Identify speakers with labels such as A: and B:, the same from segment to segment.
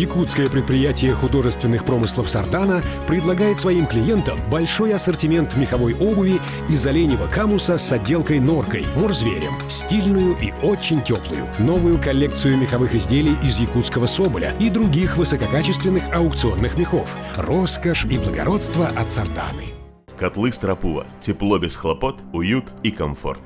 A: Якутское предприятие художественных промыслов «Сардана» предлагает своим клиентам большой ассортимент меховой обуви из оленевого камуса с отделкой норкой, морзверем, стильную и очень теплую, новую коллекцию меховых изделий из якутского соболя и других высококачественных аукционных мехов. Роскошь и благородство от «Сарданы».
B: Котлы Стропува. Тепло без хлопот, уют и комфорт.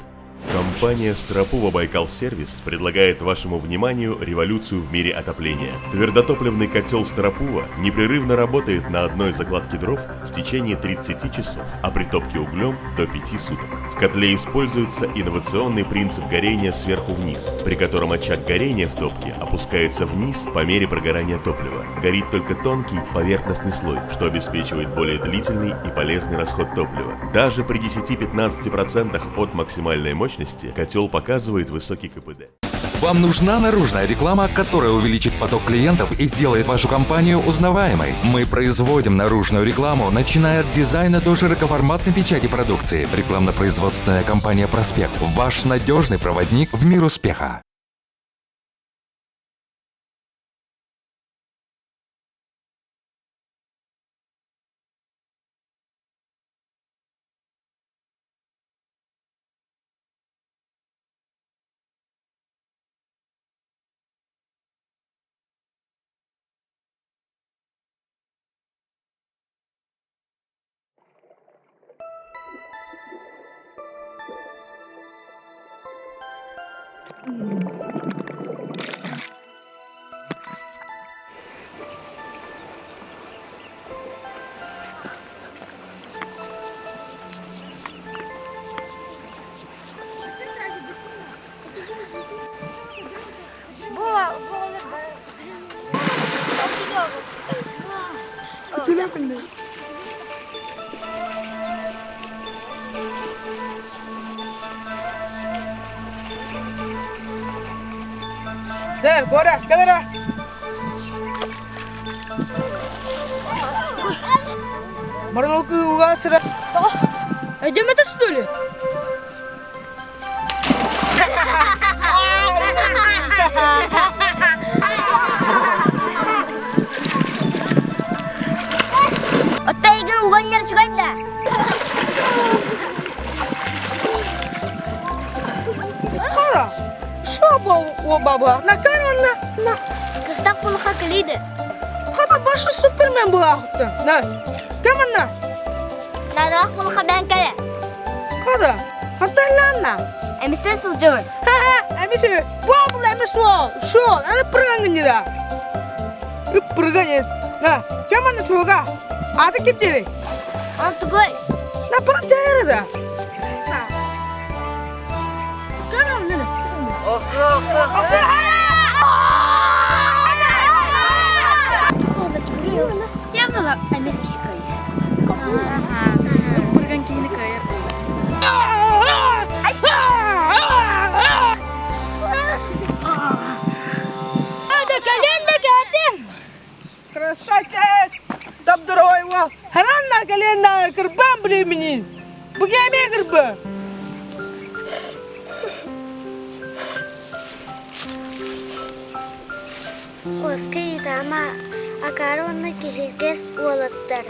B: Компания Стропува Байкал Сервис предлагает вашему вниманию революцию в мире отопления. Твердотопливный котел Стропува непрерывно работает на одной закладке дров в течение 30 часов, а при топке углем до 5 суток. В котле используется инновационный принцип горения сверху вниз, при котором очаг горения в топке опускается вниз по мере прогорания топлива. Горит только тонкий поверхностный слой, что обеспечивает более длительный и полезный расход топлива. Даже при 10-15% от максимальной мощности котел показывает высокий КПД.
C: Вам нужна наружная реклама, которая увеличит поток клиентов и сделает вашу компанию узнаваемой. Мы производим наружную рекламу, начиная от дизайна до широкоформатной печати продукции. Рекламно-производственная компания «Проспект» – ваш надежный проводник в мир успеха.
D: Дэ, Боря, кэл эрэ. Баран кыылга сыра.
E: Өйдөмөтө что ли?
F: Отто эйигин угонньор үчүгэй да?
D: Хара, шо баба, на на на.
F: Кыстак булха килиди.
D: Хата башы супермен була На, кем на?
F: Наадалаах булха бээн кэлэ.
D: Хата, хаталлаанна.
F: Эмисен сылдьыбын.
D: Ха-ха, эмисе, буабыл эмис уол, шуол, аны прыгангыннира. Үп прыгание. На, кем аны чуга? Аты кип дири.
F: Он тугой.
D: На, пырын чайыры да. На. Кем аны? Охсы,
E: Ыппырган киһини кыайар Кэлин да кээтим!
D: Красавчик! Дабдырой уол. Харанна кэлин кырбан билиминин. Бу кеме кырбы.
F: Куоска ыйытаама акаары уонна киһиргэс уолаттар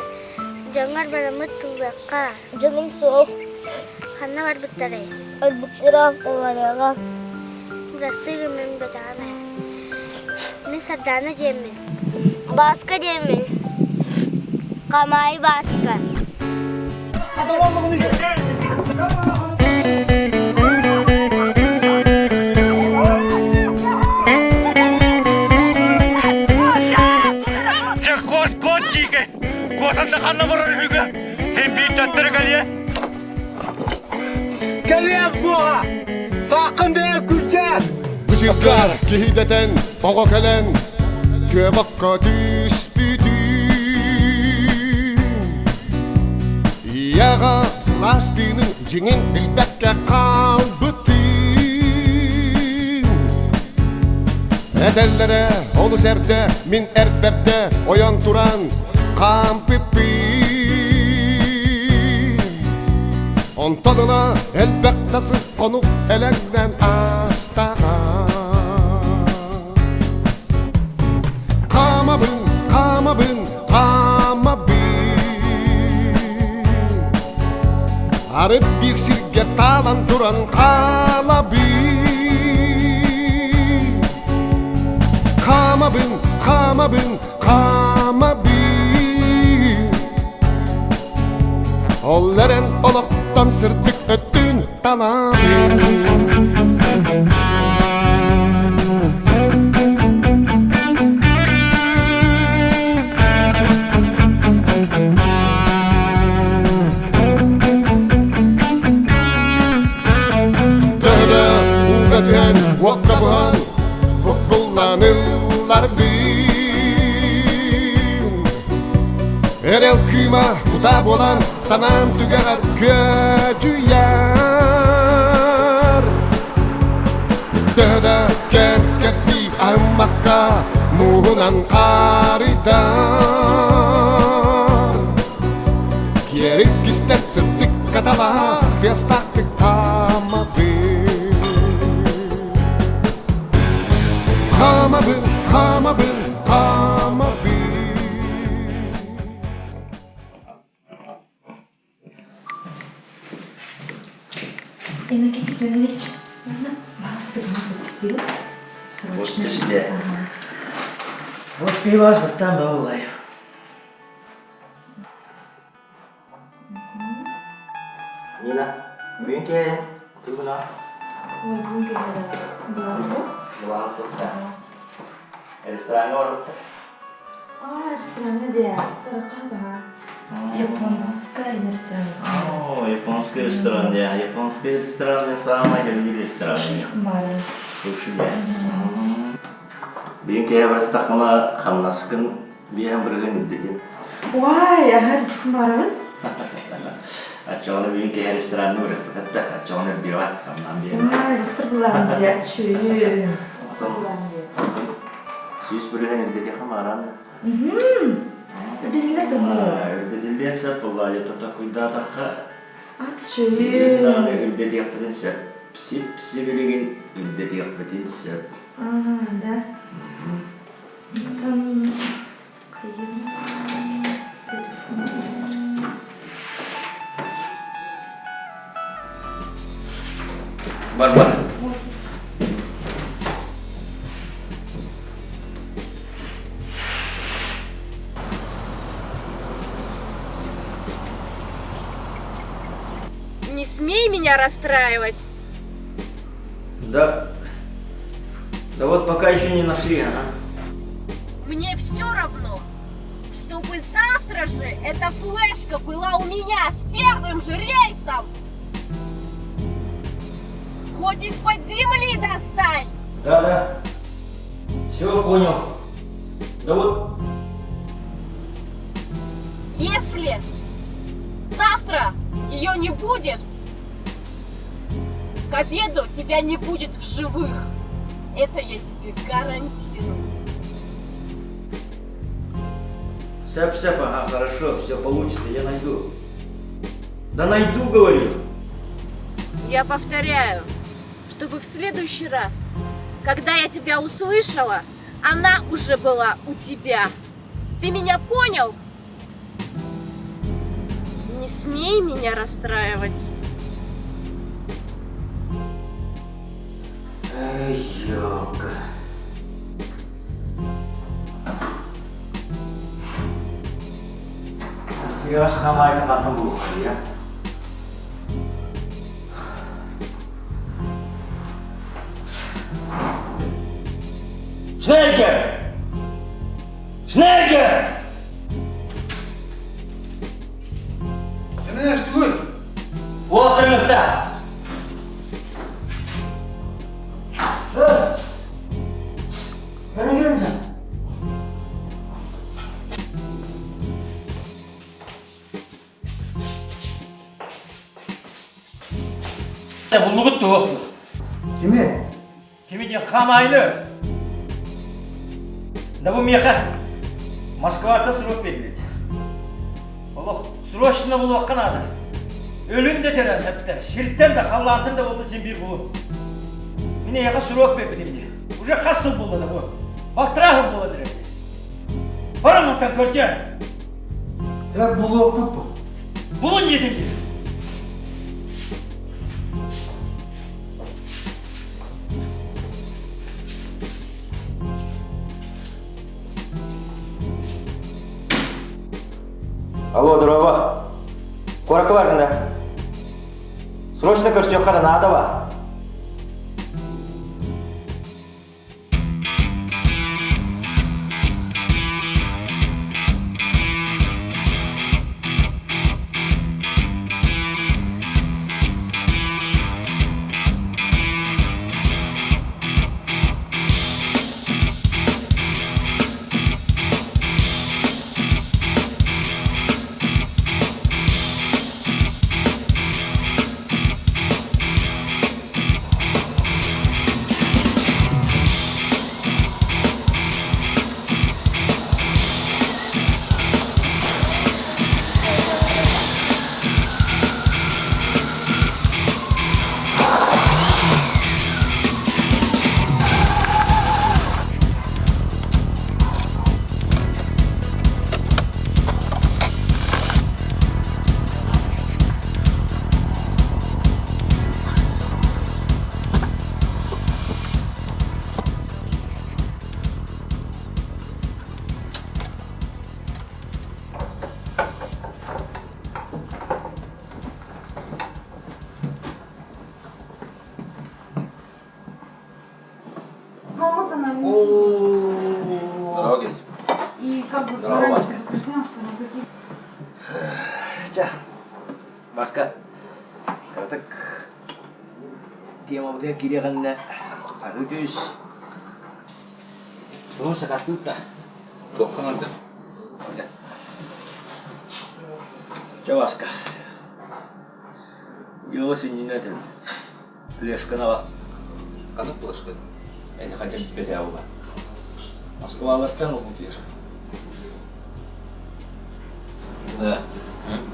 F: дьоҥҥор бараммыт тыллыахха
E: Дьонум суох.
F: Ханна барбыттарый?
E: Өлбүттэрэ автоварияҕа.
F: Бырастыы гыныҥ бэтэҕин ээ. Мин Сардаана диэммин. Бааска диэммин. Хамаайы Бааска.
G: Дьэ, куот, куот дьиикэй! Куотан да ханна барар үһүгэ? Һин биир төттөрү кэлиэ.
H: Кэлиэм суоҕа! Сааххын бэйэ күрдьээр!
I: Бысыгар киһидэтэн оҕо кэлэн күөбокко түспүтүн Ийэҕэ сылаас тыынын дьиҥин билбэккэ хаалбытын Этэллэрэ олус эрдэ мин эрбэрдэ ойон туран хаампыппын Онтон ыла элбэх да сыл хонук элэҥнэн аастаҕа. Хаамабын. Арыт биир сиргэ таалан туран хаалабын Хаамабын, хаамабын, хаамабын Ол эрэн олохтон сырдык өттүн талабын Төһө ууга түһэн, уокка буһан, буккуллан ылларбын. Эрэл кыыма кута буолан, санаам түгэҕэр күөдьүйэр. Төһө да кэм кэрдии аһыммакка, мууһунан хаарыйдар. Киэрик кистэн сырдык каталаһа тыастаахтык хаамабын. Хаамабын, хаамабын, хаамабын.
J: Иннокентий Семенович, можно вас выпустили? Срочно.
K: Ага. Вот пивас вот там был. Нина, бүгүн кэлэн тугуна?
J: Ой, бүгүн кэлэн булан
K: Булан сылта. Рестораҥҥа барбыттар.
J: А, рестораны де, баракка баха. Японская ресторан.
K: О, японский ресторан, я. Японский ресторан, я самый любимый ресторан.
J: Суши бары.
K: Суши, да. Бүгүн киһи барыстаххына хамнаскын биэһэн бырыһын үрдэтин.
J: Уай, аһар дьикин барабын.
K: Оччоҕуна бүгүн киһи рестораҥҥа барыахпыт да, оччоҕуна үрдүөҕэ, хамнаан биэрэн.
J: Уай, ыстыр булаан дьиэ, чүйүн.
K: 100 бырыһын үрдэтиэххэ мааран.
J: Үрдэтиллэр да
K: Үрдэтиллиэн сөп буолла, такуйдаатахха
J: Ат чүйүн.
K: даҕаны үрдэтиэхпитин сөп. Сип-сибилигин үрдэтиэхпитин сөп.
J: А, да. Там хайын телефон.
K: Бар бар.
L: Не смей меня расстраивать.
K: Да. Да вот пока еще не нашли, ага.
L: Мне все равно, чтобы завтра же эта флешка была у меня с первым же рейсом. Хоть из-под земли достань.
K: Да, да. Все понял. Да вот.
L: Если завтра ее не будет, к обеду тебя не будет в живых. Это я тебе гарантирую.
K: Сөп, сөп, ага, хорошо, все получится, я найду. Да найду, говорю.
L: Я повторяю, чтобы в следующий раз, когда я тебя услышала, она уже была у тебя. Ты меня понял? Не смей меня расстраивать.
K: Эй, ёлка. Сереж хамайка матын булухайя. Шнельке! Шнельке!
M: Эмне тугуй?
K: Уолаттарыңызда!
M: Кәне
G: Буллугут туох
M: Кими?
G: Кими диэн хаамаайыны. Да бу миэхэ Москвата срок берилет. Олох срочно булуохха наада. Өлүн да төрөөн эптэ. Сиртэн да халлаантан да буолла син биир булу. Мин эйиэхэ срок бербитим дии. Уже хас сыл буолла да бу. Балтараа сыл буолан эрэр дии. Баран онтон көрдөө.
M: Э, булуохпут бу.
G: Булун диэтим дии. Алло, дорообо. Куоракка баргын да? Срочно көрсүөххэ наада ба?
J: Мама она
K: Здоровайтесь.
J: И как бы
K: Здорово,
J: заранее
K: Васька.
J: предупреждаем, что никаких
G: Ча, Баска, кыратык темабытыгар кириэҕиннэ хаһыы түс. Тугун сакаастыыбыт да?
M: Туохха оҥордуҥ?
G: Чэ, Васка, дьыала сүнньүнэн этин. Флешканаҕа.
M: Ханнык флешка?
G: Эти хотя бы була. Москвалартан ылбыт флешка.
M: Да.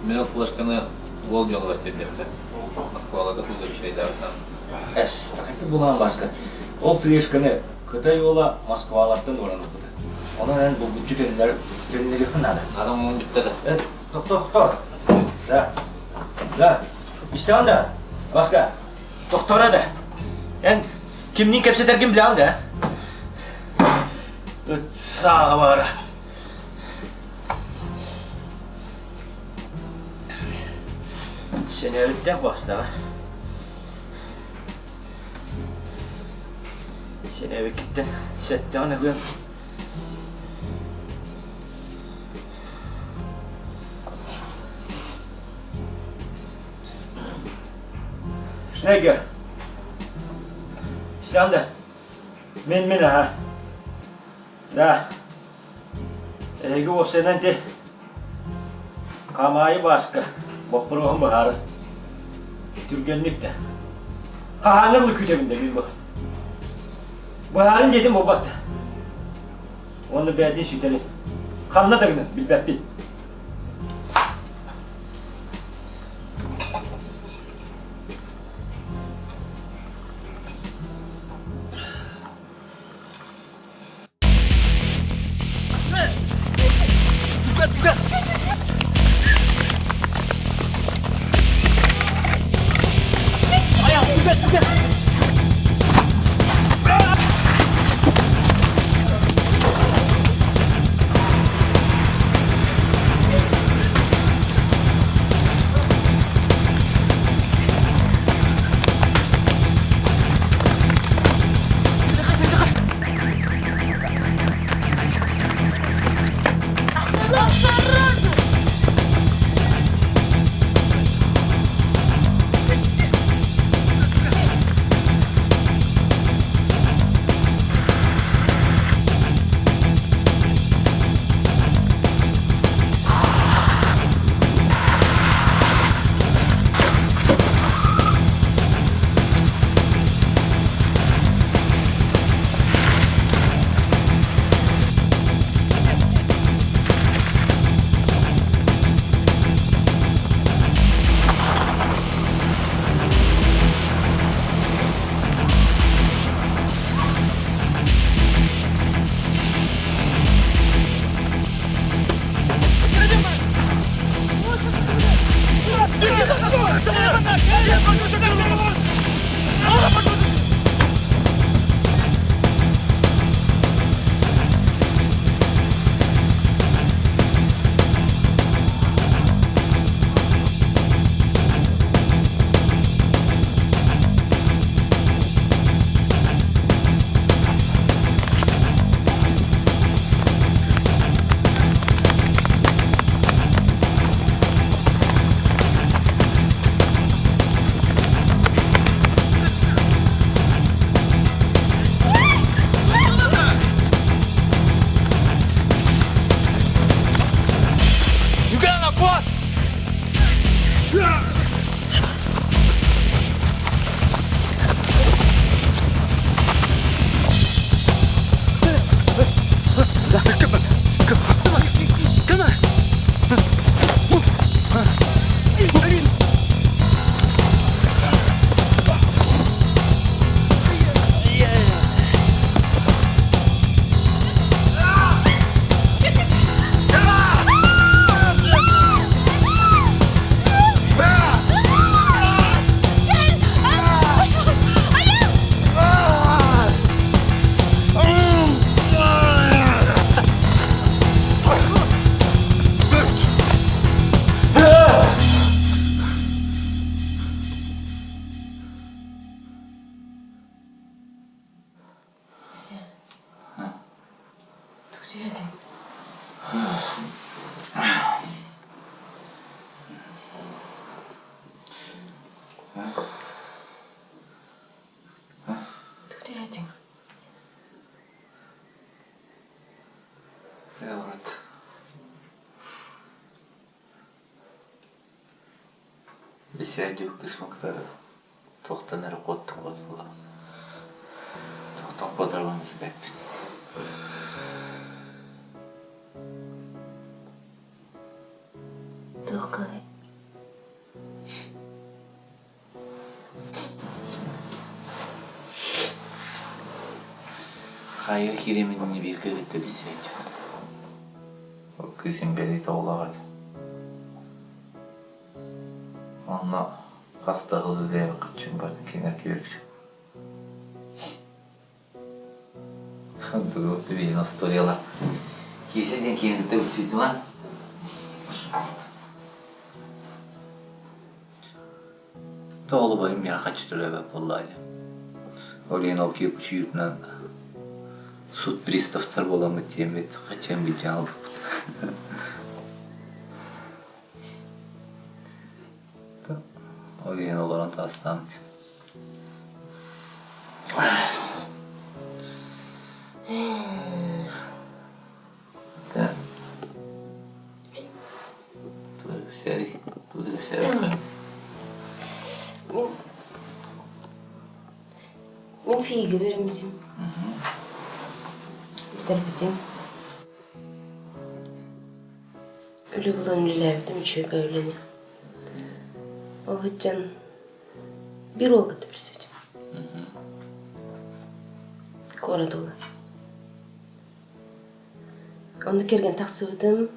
M: Мин ол флешканы уол дьонугар тиэрдиэхтэ. Москваларга тууга үчүгэйдээҕиттэн.
G: Эс, такайты булаан Васка. Ол флешканы Кытай уола Москвалартан уоран ылбыта. Онон эн булгуччу төннөр төннөрүөххүн наада.
M: Наада оҥоһун бүттэ да.
G: Э, тохтоо, тохтоо. Да. Да. Истэҕин да? Васка, тохтооро да. Эн кимниин кэпсэтэргин билэҕин да? Ыт сааҕа баара. Сэнээбиттээх баҕастаҕа. Сэнээбиккиттэн сэттэҕин ылыам. Шнегер. Истэҕин да? Мин мин аһа. Да. Эһиги уопсайынан ити Хамаайы Бааска боппуруоһун быһаарын. Түргэнник да. Хаһааҥҥа дылы күүтэбин да мин бу. Быһаарын диэтим буолбат да. Уонна бэйэтин сүтэрин. Ханна да гынан билбэппин.
M: Бисээдьи кыысмын кытары туохтан эрэ куоттук буолла. Туохтан куотарбын билбэппин.
E: Туоххай?
M: Хайа кииримин биир кыһытта билсээччи. Ол кыыс имбэлиит оҕолоох этэ. Онно хас да сыл үлэлээбит барытын кинилэр киирбит. Тугу остуоруйалар. Киэсэ диэн киһини билсибитим а. Тоҕолубайым миэхэ хаччы төлөөбөт буоллаа диэн. Ол иһин ол киһи кучуйуутунан суд приставтар буоламмыт диэммит хаччыан билдьээн ылбыппыт. Ол иһин олорон таастаабыт.
E: Мин фиги беремитим. Бүтэрбитим. Үлэ булан үлэлээбитим үчүгэй үлэни. Ол сылдьан биир уол кытта билсибитим. Куорат уола. Онно кэргэн тахсыбытым.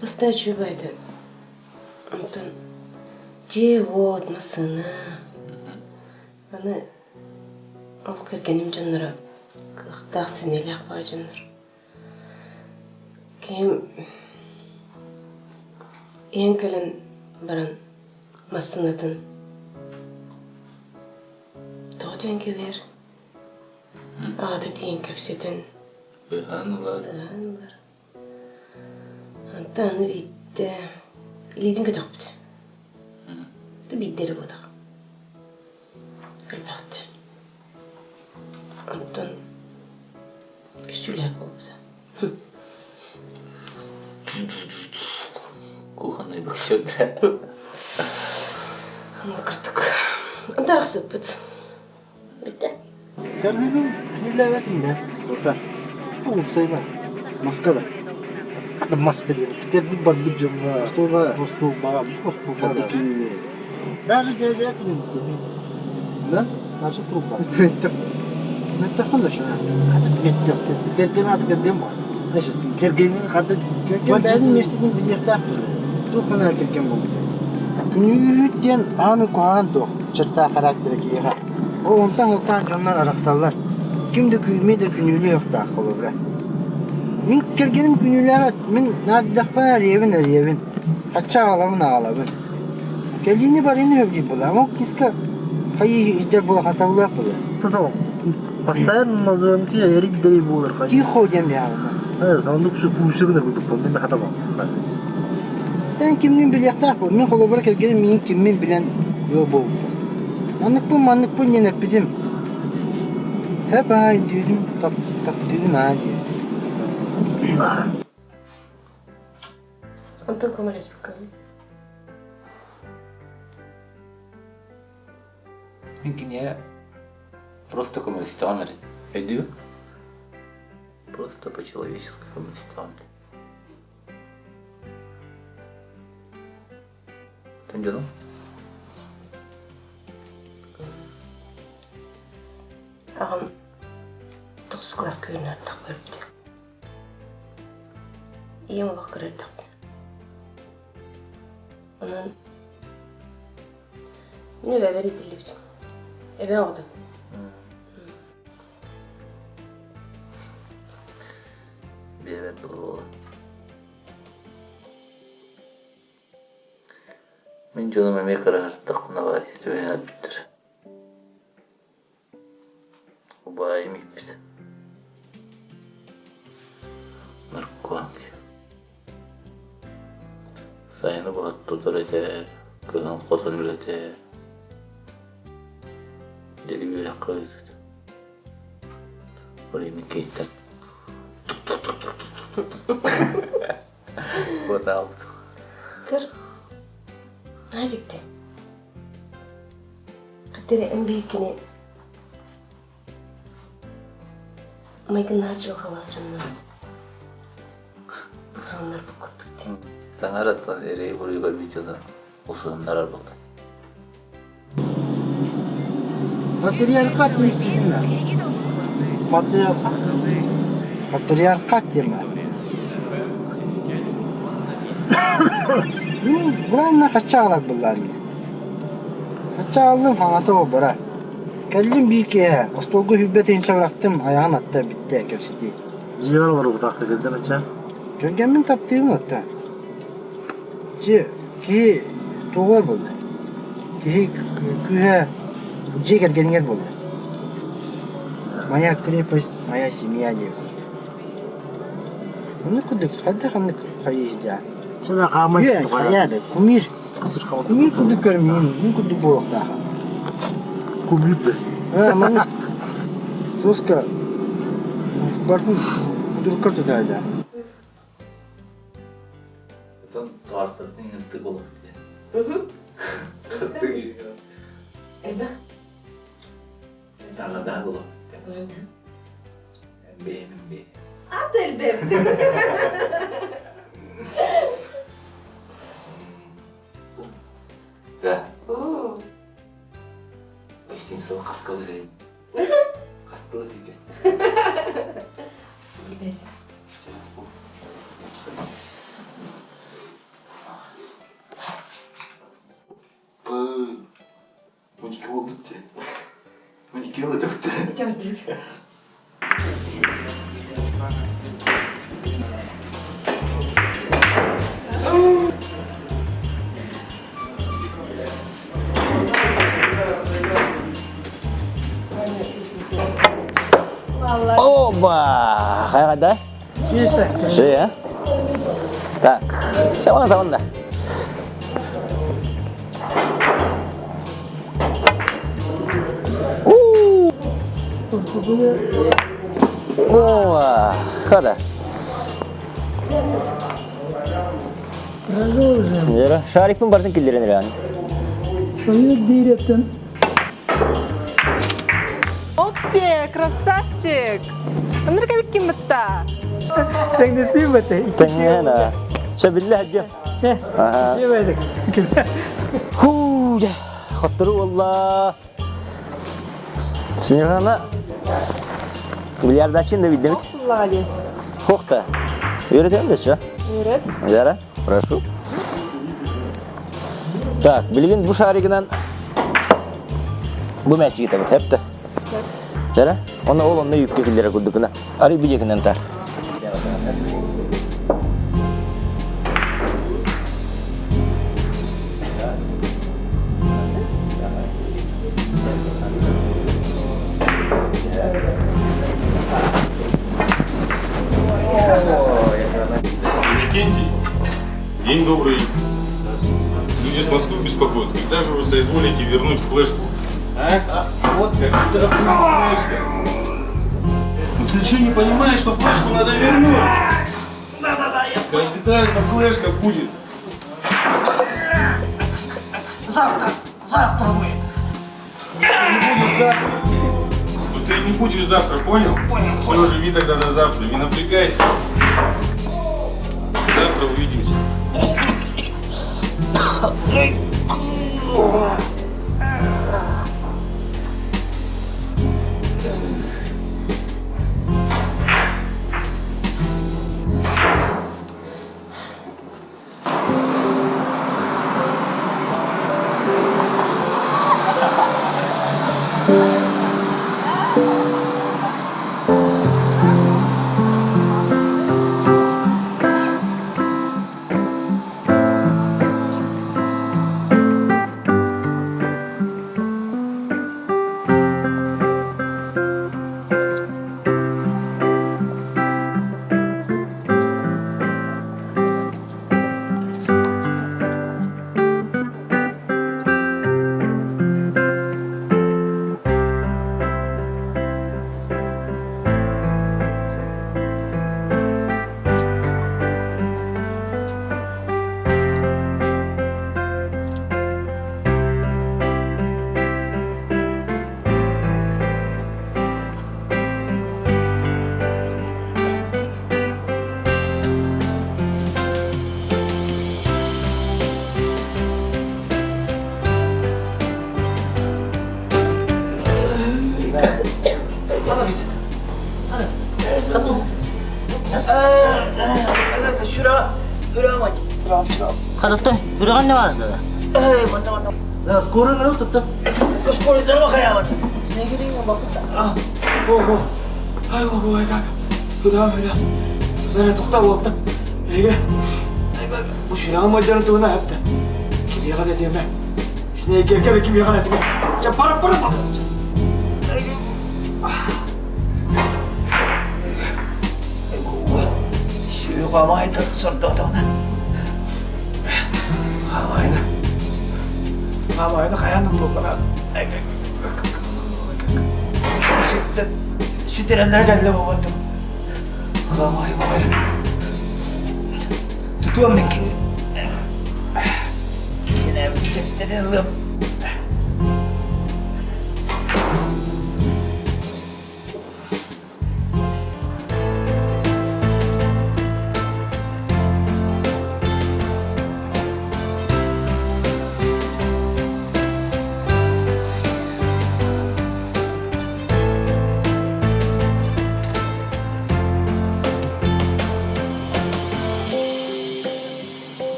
E: Бастаан үчүгэй этэ. Онтон дьиэ-уот, массыына. Аны ол кэргэним дьонноро кыахтаах, сэниэлээх баҕайы дьоннор. Киһим иһэн кэлэн баран массыынатын тоҕо түһэн кэбиһэр Аҕата тиийэн кэпсэтэн
M: Быһан ылар.
E: Быһан ылар. Онтон аны биирдэ илиитин көтөхпүтэ. Да биирдэ эрэ буотах. Элбэхтэ. Онтон көссүүлээх буолбута.
M: Кухонный боксер да.
E: Кырдык. Онтон арахсыппыт. Бүттэ.
N: Кэргэним күнүүлээбэтим да. Тута. Уопсайга. Маска да. Маска диэн. Кэлбит барбыт дьоҥҥо остуолга остуолбаҕа остуолба да Даже дядя күнү Да? Наша труба. Меттеххин да шuna. Меттехтен. Кэргэн аты кэргэн бар. Значит, кэргэнин хадда кэргэн бэйэтин миэстэтин билиэхтээх туох гына кэргэн буолбута. Күнүүһүт диэн ааны куһаҕан туох чертаах характера киһиэхэ. Ол онтон ылтаан дьоннор арахсаллар. Ким да күүмэ да күнүүлүү ыахтаах холобура. Мин кэргэним күнүүлээҕэ мин наадыйдахпына эрийэбин эрийэбин. Хачча аҕалабын аҕалабын. Кэлиини барыыны сөбүлүүр буолла. Ол киска хайыы иһдэр буола хатабылыах буолла.
O: Тото постоянно на звонке Эрик Дэй буолар.
N: Тихо диэн биһаҕына.
O: Э, звонок все пуусыгына курдук буолла, мен хатабам.
N: Тэн киммин билиэхтээх буол. Мин холобура кэргэним миигин киммин билэн ыал буолбуппут. Манныкпын манныкпын диэн эппитим. Хэп аай дүүрүм таптыыбын аа диэбитим.
E: Онтон көмөлөспүккүн.
M: Мин киниэхэ просто көмөлөстөҕүм эрэ. Өйдүүгүн? Просто по-человечески көмөлөстөҕүм. Тэн дьонум?
E: Аҕам тохсус кылааска үөрэнэрдэх көрбүтэ. Ийэм олох кыра эрдэхпинэ. Онон мин эбэбэр иитиллибитим. Эбэ оҕото.
M: Биэбэр буолуо. Мин дьонум эмиэ кыраһырдахпына баар түбэһэн өлбүттэр. Убайым ииппит. Наркоман. Сайыны быһа тутар этэ, кыһын хотон үлэтэ. Дели үөрэххэ ыытыт. Ол иһин киһиттэн Куотаабыт.
E: Көр, наһаа дьикти. Хатыра эн биһиккини майгыннаах дьылҕалаах дьоннор усуһуннарбыт курдук дии.
M: Таҥараттан эрэй буруйга видеода усуһуннарар буолла.
N: Патриархат действительно. Патриархат действительно. Патриархат тема. Ну, главное хачаалар былаанньа. Хачааллым хаҥата бара. Кэллим биир киэһэ, остуолга сүүрбэ тыһыынча бырахтым, айаҕын атта бүттэ кэпсэтии.
O: Дьиэҕэр олорбутаахтык кэлдэр ача?
N: Кэргэммин таптыыбын отта. Дьиэ киһи тугар буолла? Киһи күүһэ дьиэ кэргэнигэр буолла. Моя крепость, моя семья диэбит. Оннук курдук хайдах ханнык хайыһыдьаа.
O: Сана хаамай
N: Хайа да кумир. Кумир курдук көрүҥ мин курдук буолуохтааха.
O: Кумир да.
N: А, маннык жестко бартын кудуруккар тутаайда.
M: Потом таартатын ынтык олох дии. Хастык
E: Элбэх.
M: Аҕадаах олох Бэйэм бэйэм.
D: Ат элбэм.
M: Да. Гостиницаға қасқыл берейін. Қасқыл
E: Билбэт.
M: 12 болды те. 12 болды депті.
E: Жардыт.
G: Оба! Хайа Ши, а? Так, все, вон да. О, хода. Вера, шарикпын бартын киллерен реально.
D: Оксе, красавчик! Ынырка биккин бытта.
G: Теңнена. Шабиллах дьэ. Хуу, хоттору والله. Снежана бильярдачин да видимит. Хохта. Үйрөтөм дечи?
D: Үйрөт.
G: Вера, прошу. Так, билигин бу шаригынан бу мячик табыт хепте. Вера, оны ол онно юкке киллере курдукуна. Ары бидекинен тар.
P: Иннокентий, день добрый. Люди с Москвы беспокоят. Когда же вы соизволите вернуть флешку? А? Вот как флешка. Ну ты что, не понимаешь, что флешку надо вернуть? Когда эта флешка будет?
G: Завтра, завтра будет.
P: Не будешь завтра. Ну ты не будешь завтра, понял?
G: Понял,
P: понял. Все, живи тогда до завтра, не напрягайся. Завтра увидимся.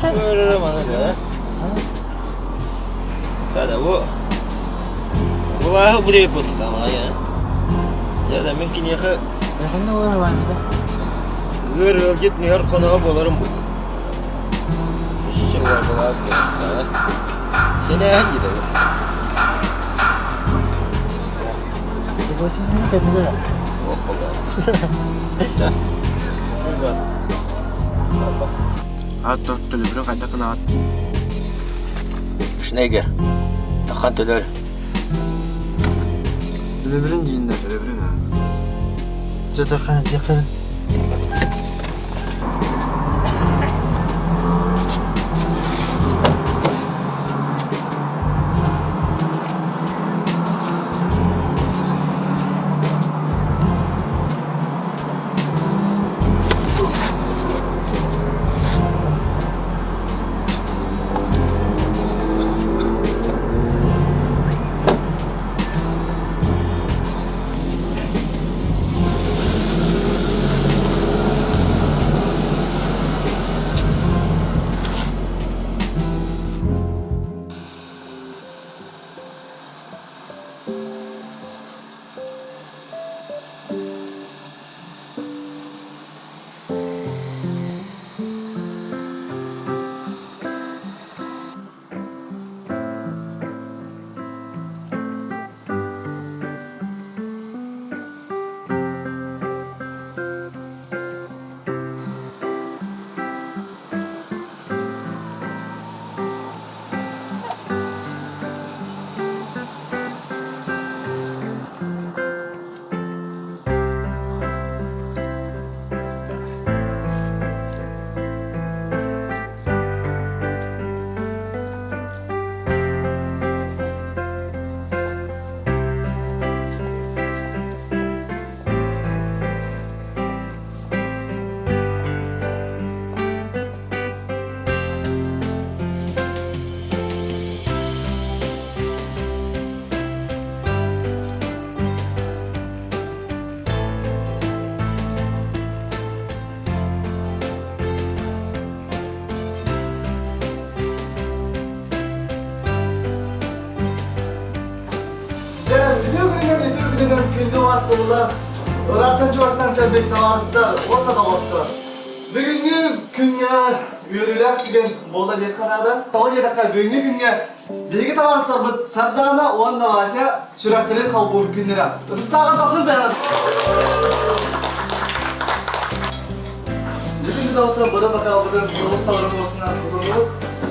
K: Көрөрө маны да. Kada bu Булааһы бу деп хамая. Я да мен киниэхэ
O: Ханна олар баамыта?
K: Ыар ыалдьыт нүһэр хоноһо буоларым бу. Үс булаах кэбистаҕа. Сэнээһин диэтэ.
O: Пригласительный кабинет.
K: Да.
Q: Аттан төлөбүрүн хайдах гынаҕыт?
K: Шнегер. Таххан төлөр.
O: Төлөбүрүн дииннэр.
Q: Төлөбүрүн
O: Чэ таххан дьаххан. Дьэ, үтүө күнүнэн үтүө күнүнэн күндү убастыбыллар, ыраахтан чугастан кэлбит табаарыстар уонна доҕоттор. Бүгүҥҥү күҥҥэ үөрүүлээх түгэн буолла диэххэ наада. Тоҕо диэтэххэ, бүгүҥҥү күҥҥэ биһиги табаарыстарбыт Сардаана уонна Вася сүрэхтэрин холбуур күннэрэ. Ытыстааҕын тахсын тыһан! Бүгүн далта бары бакалбытын ылысталарын курсунан кутуннубут.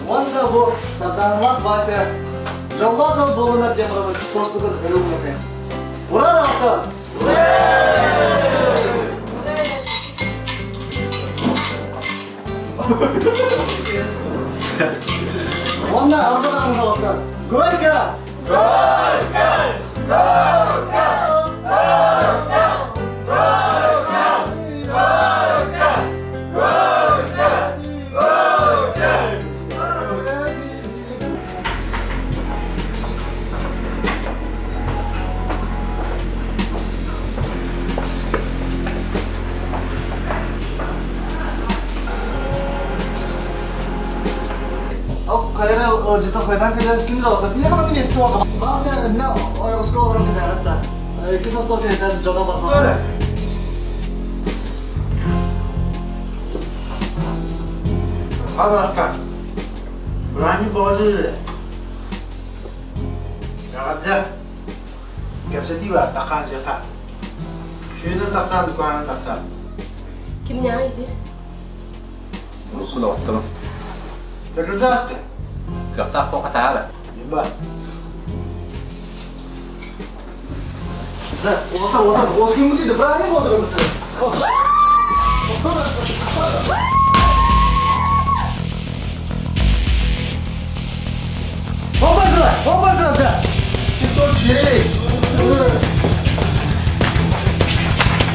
O: Уонна бу Сардааналаах Вася дьоллоох ыал буолунар диэн барабыт туоспутун өрүү умнуохайын. Ура даҕаттан! Уонна арба даҕаны доҕоттор! Горько! Горько! Горько! Горько! Горько! Горько! Горько! Горько! Хайра ыалдьыта хайдан кэлэн күн далата биһиэхэ манна миэстэ уоҕа баас иннэ ойоҕоско олорон кэтэҕит да иккис остуол киһитэ дьоно барҕа
N: Аларка. Бырааһынньык бөҕөтө Эҕэрдэ. Кэпсэтии баар, тахаан дьиэхэ. Сүүнэн тахсаан, дукаанан тахсаан.
E: Кимнээҕий ити?
M: Урукку доҕотторум.
N: Төкүрдээх
M: Кыахтаах буолха таһаара.
N: Ба. Да, отан, отан, ос күн дейді, бырааһынньык болды
G: Опа-кыла, опа-кыла, да. Эй!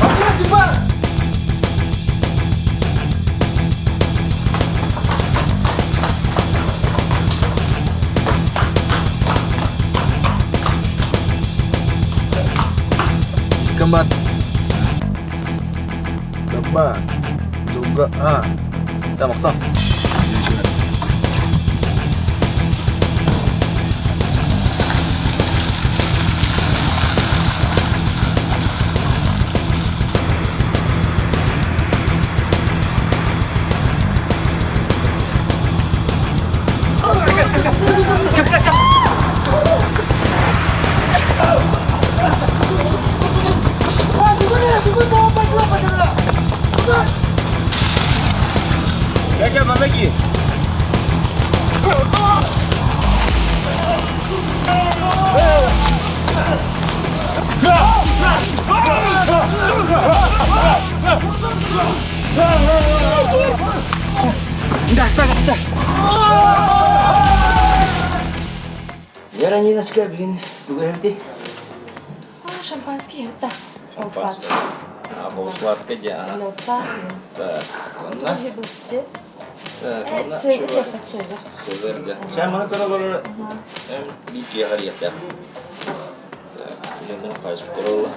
G: Опа,
Q: Искамбат. Дабба. Дьолго. А. Да, махтал.
G: Вера Ниночка, бүгүн тугу эбитий?
J: А, шампанский эбит да. Ол сладкий.
K: А, бұл сладкий де, а.
J: Лётта.
K: Так, онна. Так, онна.
J: Цезарь, я Цезарь.
K: Цезарь, да. Сейчас мы көрөлөр. Эм, битке харията. Так, енді қайсып көрөлі.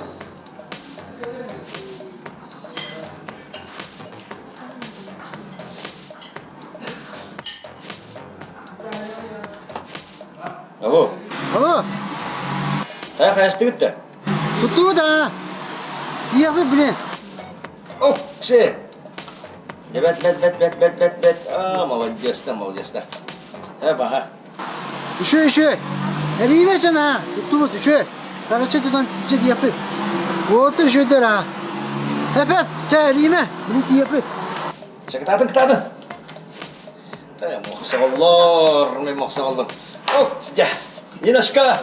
K: Алло.
N: Алло.
K: Қай қайсты бітті?
N: Тутту да. Тиякпы блин.
K: Оп, все. Бет, бет, бет, бет, бет, бет, бет. А, молодец да, молодец да. Э, ага.
N: Үшө, үшө. Эрийбе жана. Туттубут, үшө. Короче, тутан че тиякпы. Отыр үшөдөр а. Хеп, хеп, чэ эрийме. Блин тиякпы.
K: Кытаатын, кытаатын. Мохсоҕоллор, мен мохсоҕоллор. Оп, дьэ, Ниночка,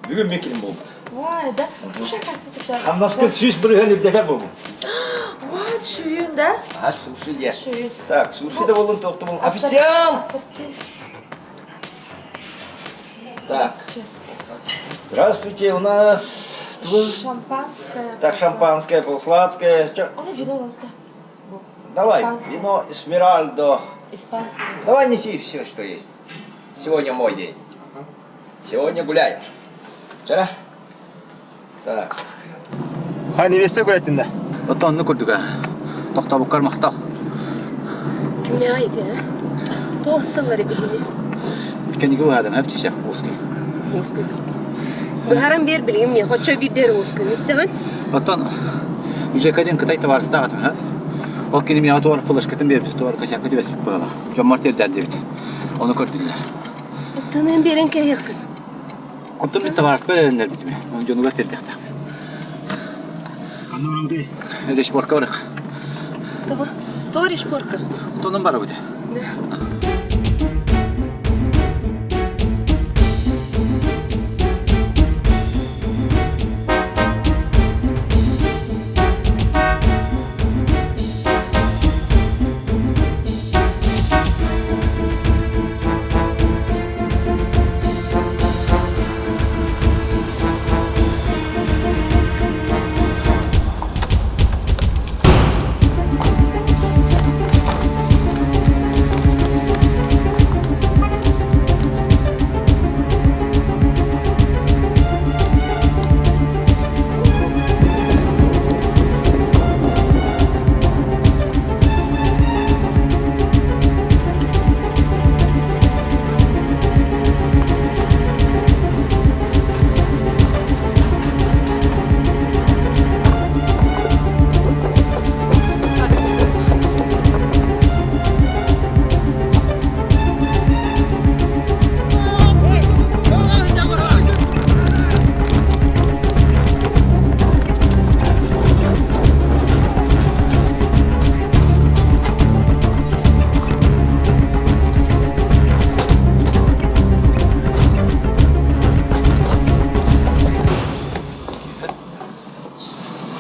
K: бүгүн мин килим буолбут.
J: Ой, да? Слушай, оказывается, сейчас.
K: Хамнаска 100% үрдэтэр буолбут.
J: Вот, шүйін, да?
K: А, суши де.
J: Шүйін.
K: Так, суши да болдун, тоқты болдун. Официант!
J: Ассорти.
K: Так. Здравствуйте, у нас...
J: Шампанское.
K: Так, шампанское, полусладкое. Чё?
J: Он и вино лотта.
K: Давай,
J: Испанское.
K: вино Эсмеральдо.
J: Испанское.
K: Давай неси все, что есть. Сегодня мой день. Сегодня гуляем. Вчера? Так.
O: Ха, невеста көрәттін да.
M: Оттон онну көрдүк аа. Тохтобуккар махтал.
E: Кимнээҕэ ити, а? Тоҕус сыллары биһини.
M: Кэнниги быһааран хөп тисе уоскуй.
E: Уоскуй. Быһааран биэр билигин миэхэ оччо биирдэ эрэ уоскуйум истэҕин?
M: Оттон Жека диэн Кытай табаарыстаах этим, ха? Ол кини миэхэ туор флешкатын биэрбит, туор косякка түбэспит быһыылаах. Дьоммор тиэрдээр диэбит. Ону көрдүлэр.
E: Оттон эн биэрэн кээһиэххин.
M: Оттон мин табаарыспар эрэннэрбитим. Оны дьонугар тиэрдиэхтээхпин.
N: Ханна барабытый?
M: Решпорка барыах.
E: Тоҕо? Тоҕо решпорка?
M: Тонун барабыт.
E: Да.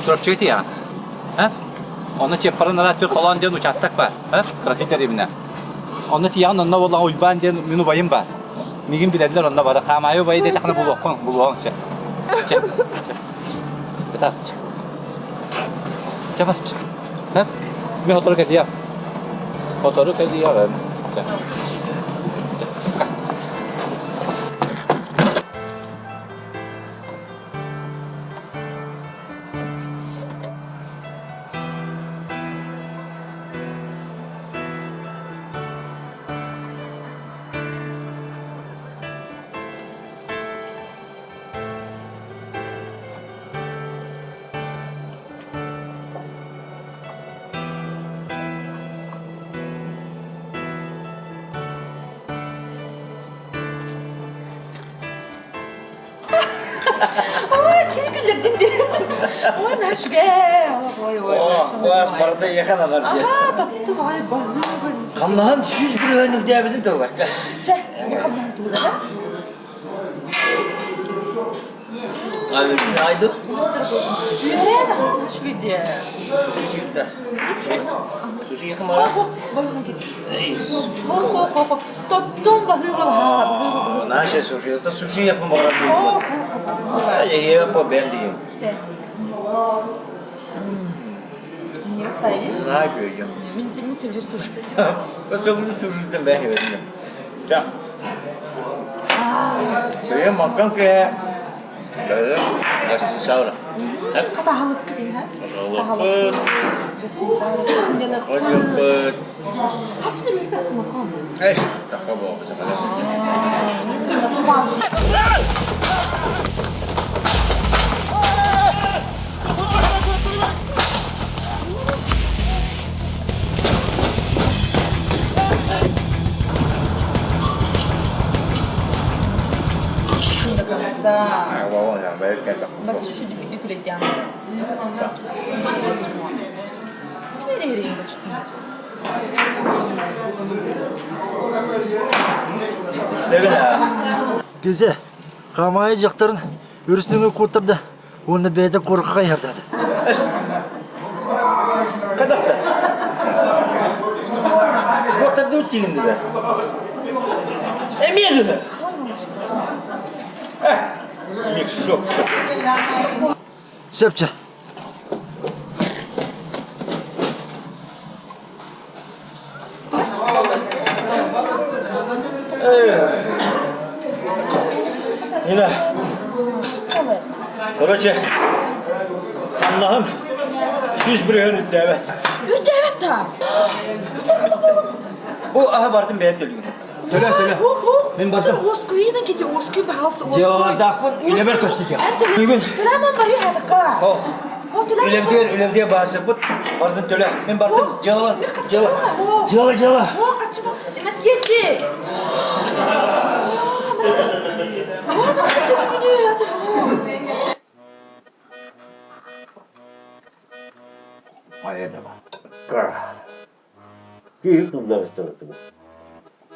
M: Сорокчуга тиийэҕин. Һэ? Онно Чеппарын ыраат түр холоон диэн учаастак баар. Һэ? Кыракый дэриэбинэ. Онно тиийэҕин онно буоллаҕа Уйбаан диэн мин убайым баар. Миигин билэллэр онно бары. Хаамаайы убайы диэтэххинэ булуоххун, булуоҕуҥ чэ. Чэ, чэ. Ытаат. Чэ, бар. Һэ? Мин сотору кэлиэм. Сотору кэлиэҕим. Чэ.
J: Ой, кини күллэрдин дии. Ой, наш үчүгэй. Ой, ой, ой.
K: Вас барда ехан алар дии.
J: Аха, татты ой, балыгын.
K: Хамнаһын 100 бүрүһөн үрдээбитин тугар.
J: Чэ, хамнаһын тугар, да?
K: Айду.
J: Үөрээ даҕаны үчүгэйдиэ.
K: Суши Суши хымара.
J: Хо-хо-хо. Тоттум баһыыба баһаа.
K: Наша суши, это суши я помогла. Я по бенди.
J: Мне сварили?
K: Знаю, идем.
J: Мен сөйлер суши.
K: Сөбүлүү сушиттен бэйэ бердим. Ча. Бэйэ маккан кэ. Бэйэ гостиницаура.
J: Катаһалыкты дии,
P: Катаһалыкпыт.
J: Гостиницаура.
P: Ходьоппут.
J: Хас үлэлик тахсымахон.
K: Эш, тахха буолбут.
J: До конца. Баччу бүдү күлэдиэн.
N: Гезе, Хамайы дьахтарын өрүстүҥү куоттарда уонна бэйэтэ куоракка хайыһардаата.
G: Кадахта. Куоттарды үттигин да. Эмиэ гына. Мешок.
N: Сөпчө.
G: Нина. Короче, саннаһым 100 үрдээбэт.
J: Үрдээбэт да?
G: Бу аһы бартын бэйэн төлүүгүн. Төлө, төлө. Мин бардым.
J: Уоскуйна кити, уоскуй баһалсы, уоскуй.
G: Дьыалалардаахпын, үлэбэр көрсүтүөх. Бүгүн.
J: Төлөмөн барыы хатыкка.
G: Үлэмдиэр, үлэмдиэр баасыппыт. Бардын төлө. Мин бардым. Дьыалабын. Дьыала. Дьыала, дьыала.
J: О, качыма. Эме кети. О, мана түгүнү,
R: Киһи тулларыстыбыт.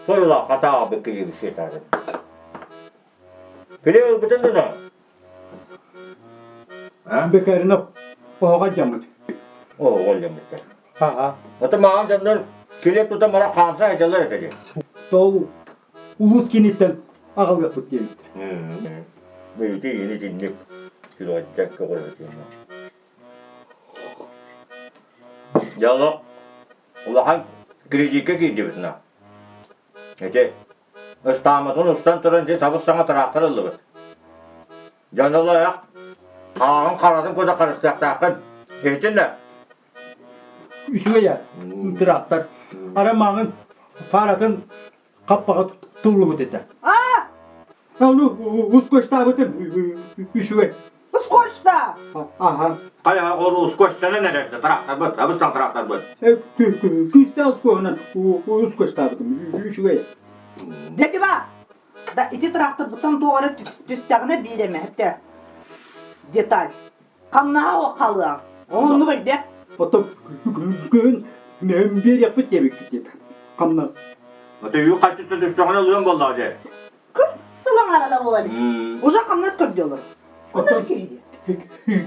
R: Сойула хатаабы киһи сетары. Кили ылбытын да?
H: Бекеринеп оһоҕо дьаммыт.
R: Оһоҕо дьаммыттар. Ата маҕан дьоннор килиэп тута мара хаамса сылдьаллар этэ дии.
H: Ол улуус киниттэн аҕалыахпыт диэбиттэр.
R: Бэйти ини итинник сүрэҕэлдьэк көҕүрэтиэмэ. Дьоло улахан кредиккэ киирдибит на. Ити ыстааммытын устан туран дьэ сабыс-саҥа тыраахтар ыллыбыт. Дьон олоох хааҕын харатын курдук харыстыахтааххын. Иһитин да?
H: Үчүгэй тыраахтар. Ара мааҥын фаратын хаппаҕа туллубут этэ.
D: А!
H: Ону ускочтаабытым үчүгэй.
D: Ускочта!
H: Аха.
R: Хайа ол ускочтанан эрэрдэ тыраахтарбыт, абыс-саҥ тыраахтарбыт.
H: Күүстээх ускоһунан ускочтаабытым үчүгэй.
D: Дэтиба! Да ити тыраахтарбыттан туох эрэ түстэҕинэ биир эмэ этэ. Деталь. Хамнаһа халыаҥ. Оннук өйдө.
H: Оттон күн биэриэхпит диэбиккит диэтэ. Хамнас.
R: Ата үй хаччыта түстэҕинэ ылыам буоллаҕа дии.
D: Сылаҥара да буолар. Уже хамнас көрдүөлөр.
H: Оттон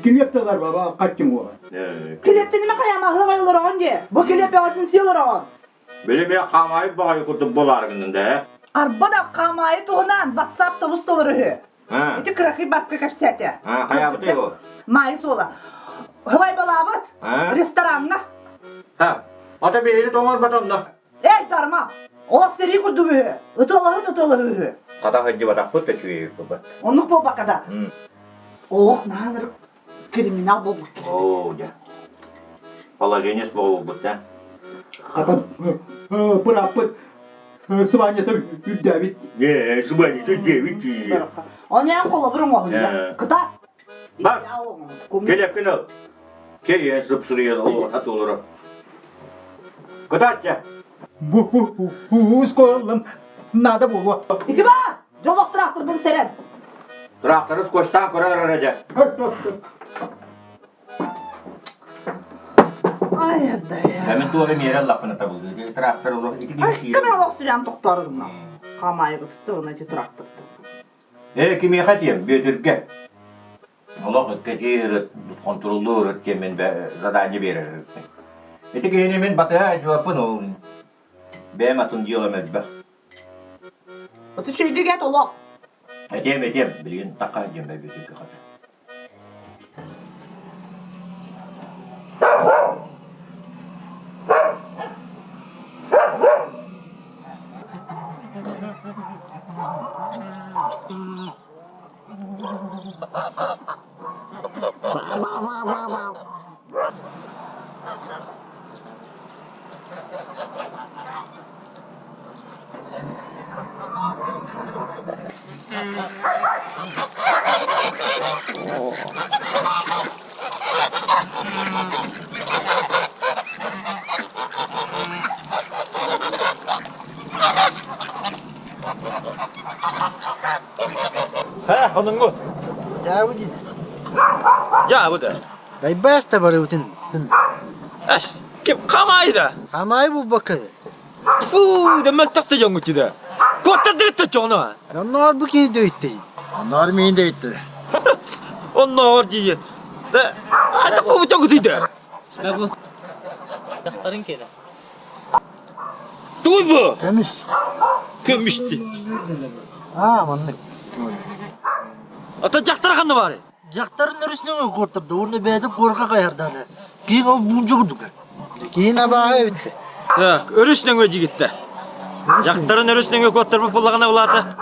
H: килиэптэлэр баба хаччым уола.
D: Килиэптиниме хайама аһыгай олороҕун дии. Бу килиэп бөҕөтүн сии олороҕун.
R: Били мен хаамайы баҕайы курдук буолаарыгыннын да ээ.
D: Арба да хаамаайы туһунан WhatsApp тобус толору үһү. Ити кыракый баска кэпсээтэ.
R: Хайаабытай ол?
D: Маайы суола. Хыбай балаабыт рестораҥҥа.
R: Ха, ата биһиги тоҥорботонно.
D: Эй, дарма! Олох сэрии курдук үһү. Ытыалаһыт ытыалаһы үһү.
R: Хата сылдьыбатахпыт да үчүгэй
D: Оннук буолбакка да. Олох наанырык криминал буолбут.
R: Оо, дьэ. Положение буолбут да.
H: Хата бырааппыт сыбаанньата үрдээбит.
R: Ээ, сыбаанньата үрдээбит дии.
D: Оны эн холобур оҥоһунна. Кыта.
R: Бар. Келепкин ыл. Чэй, сып-сырыйан олоро олоро. Кытаат
H: Бу усколлам надо буолуо.
D: Ити ба! Дьолох тракторбын сэрэн.
R: Тракторы скотчтаан көрөр эрэ дьэ.
D: Ай, отдай.
R: Мен туора миэрэ лаппына табылды. Трактор олох ити
D: Ай, ким олох сүрәм тохторугна. Хамайыгы туттугуна ити тракторды.
R: Э, кимиэхэ тиэм, Бүөтүргэ. Олох кэтиир, хонтуруоллуур диэн задание биэрэр. Ити киһини мин батыһа дьуоппун ол бэйэм атын дьыалам элбэх.
D: Оту сүүйдүгэт олох.
R: Этиэм, этиэм, билигин такка диэн бэйбитин көхөтө.
G: Ха, онуҥҥу.
N: Дьаабы дин.
G: Дьаабы да.
N: Дайбаас да барыбытын.
G: Ас, ким хамаайы да?
N: Хамаайы булбакка.
G: Фу, да мөлтөх да дьоҥҥут да. Куоттардыгыт да чоҕуна.
N: Онноор бу кини дөйттей. Онноор миин дөйтте.
G: Онноор дии. Да, хайдах бу дьоҥҥутуй да?
S: Бу дьахтарын кэлэ.
G: Тугуй бу?
N: Көмүс.
G: Көмүс дии.
N: Аа, маннык.
G: Ата дьахтар ханна баарый?
N: Дьахтарын өрүснүҥ куоттарда уонна бэйэтин куорка хайардаата. Киин ол буунча курдук. Киин абааһы эбитте.
G: Так, өрүс нөҥүө дьигиттэ. Дьахтарын өрүс нөҥүө куоттарбыт буоллаҕына улаата.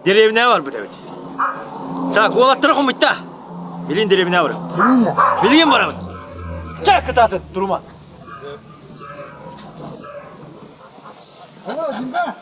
G: Деревня барбыт эбит. Так, уолаттара хомуйта. Билин деревня барабыт. Билигин барабыт. Чэ, кытаатын, турума.
N: Алло, Димба.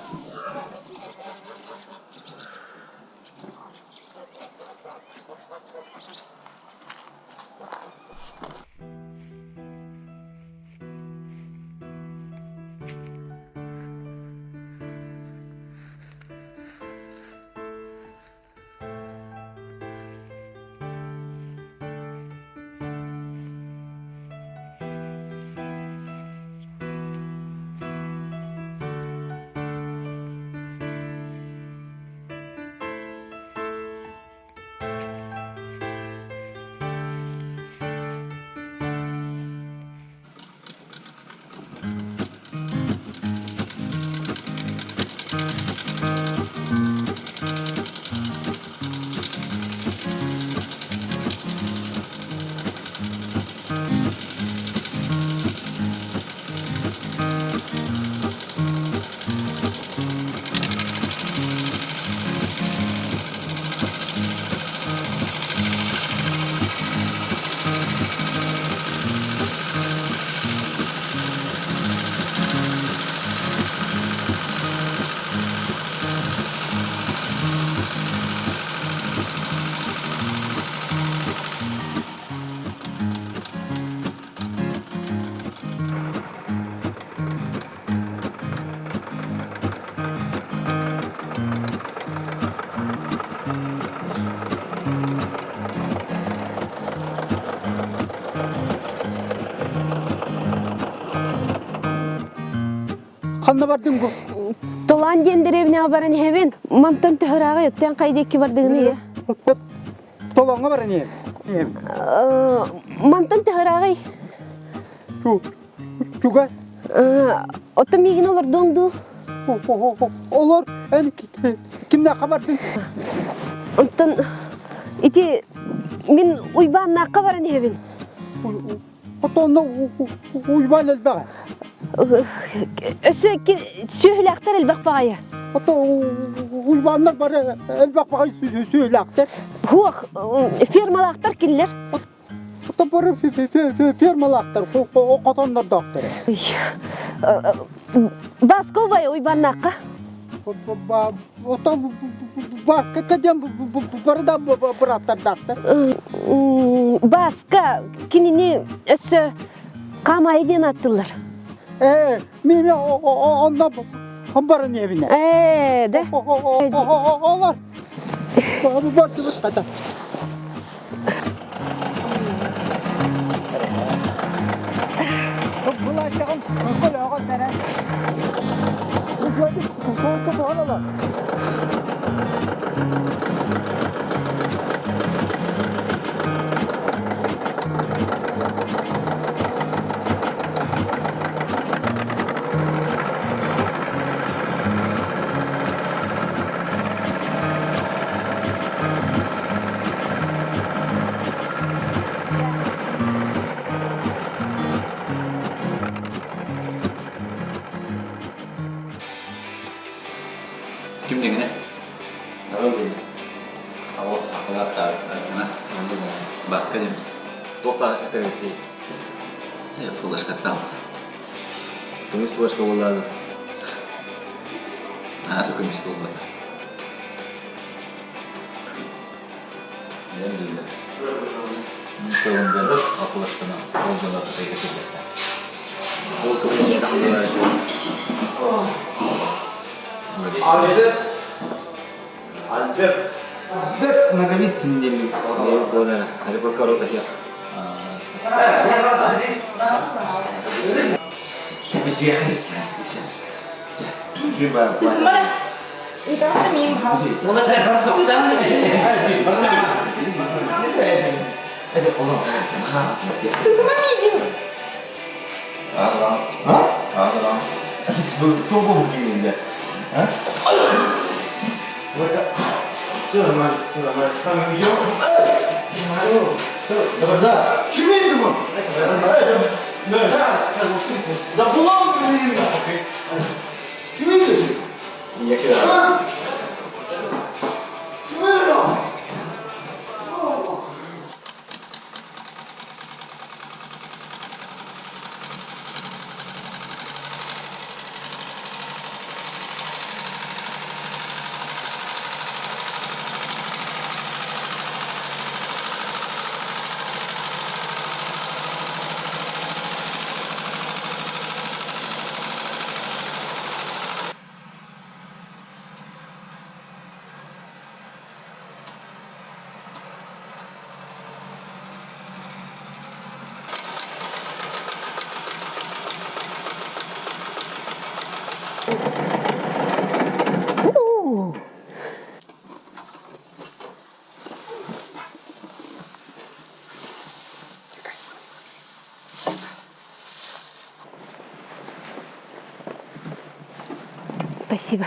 H: Ханна бардыҥ бу?
E: Толаан диэн дэриэбинэҕэ баран иһэбин. Мантан төһөрөөҕү өттөн хай диэки бардыгын ийэ.
H: Толоҥҥо баран иһэбин.
E: Мантан төһөрөөҕүй?
H: Чугас.
E: Оттон миигин олордуоҥ дуу?
H: Олор, эн кимнээххэ бардыҥ?
E: Оттон ити мин Уйбааннаахха баран иһэбин.
H: Оттон Уйбаан элбэҕэ.
E: Өссө сүөһүлээхтэр элбэх баҕайы.
H: Оттон Уйбааннар бары элбэх баҕайы сүөһүлээхтэр.
E: Хуох, фермалаахтар кинилэр.
H: Топору фермалаахтар, хотоннордоохтор.
E: Баска убай уйбаннаахха.
H: Оттон Баска кадем бары да быраттардаахтар.
E: Баска кинини өссө Камай диэн аттылар.
H: Э, мен онно бары небине.
E: Э, да.
H: Олар. Бу ката. Булачаҕын көлөҕө тэрэн.
M: Ким дегене? Сарыл дегене. Аво сахалар аркана. Баска дем.
Q: Тоқта әтәрес дейді.
M: Флешкаттан.
Q: Көмүс флешка боллады.
M: Наада көмүс болбата. Мен билбе. Микрофонда флешканы олдуна тасайга
Q: Альберт. Альберт. Альберт Наговицын деймін. Альберт Корота тех.
O: Да, ким indi bu? Да булам Ким indi? Ким indi?
E: Спасибо.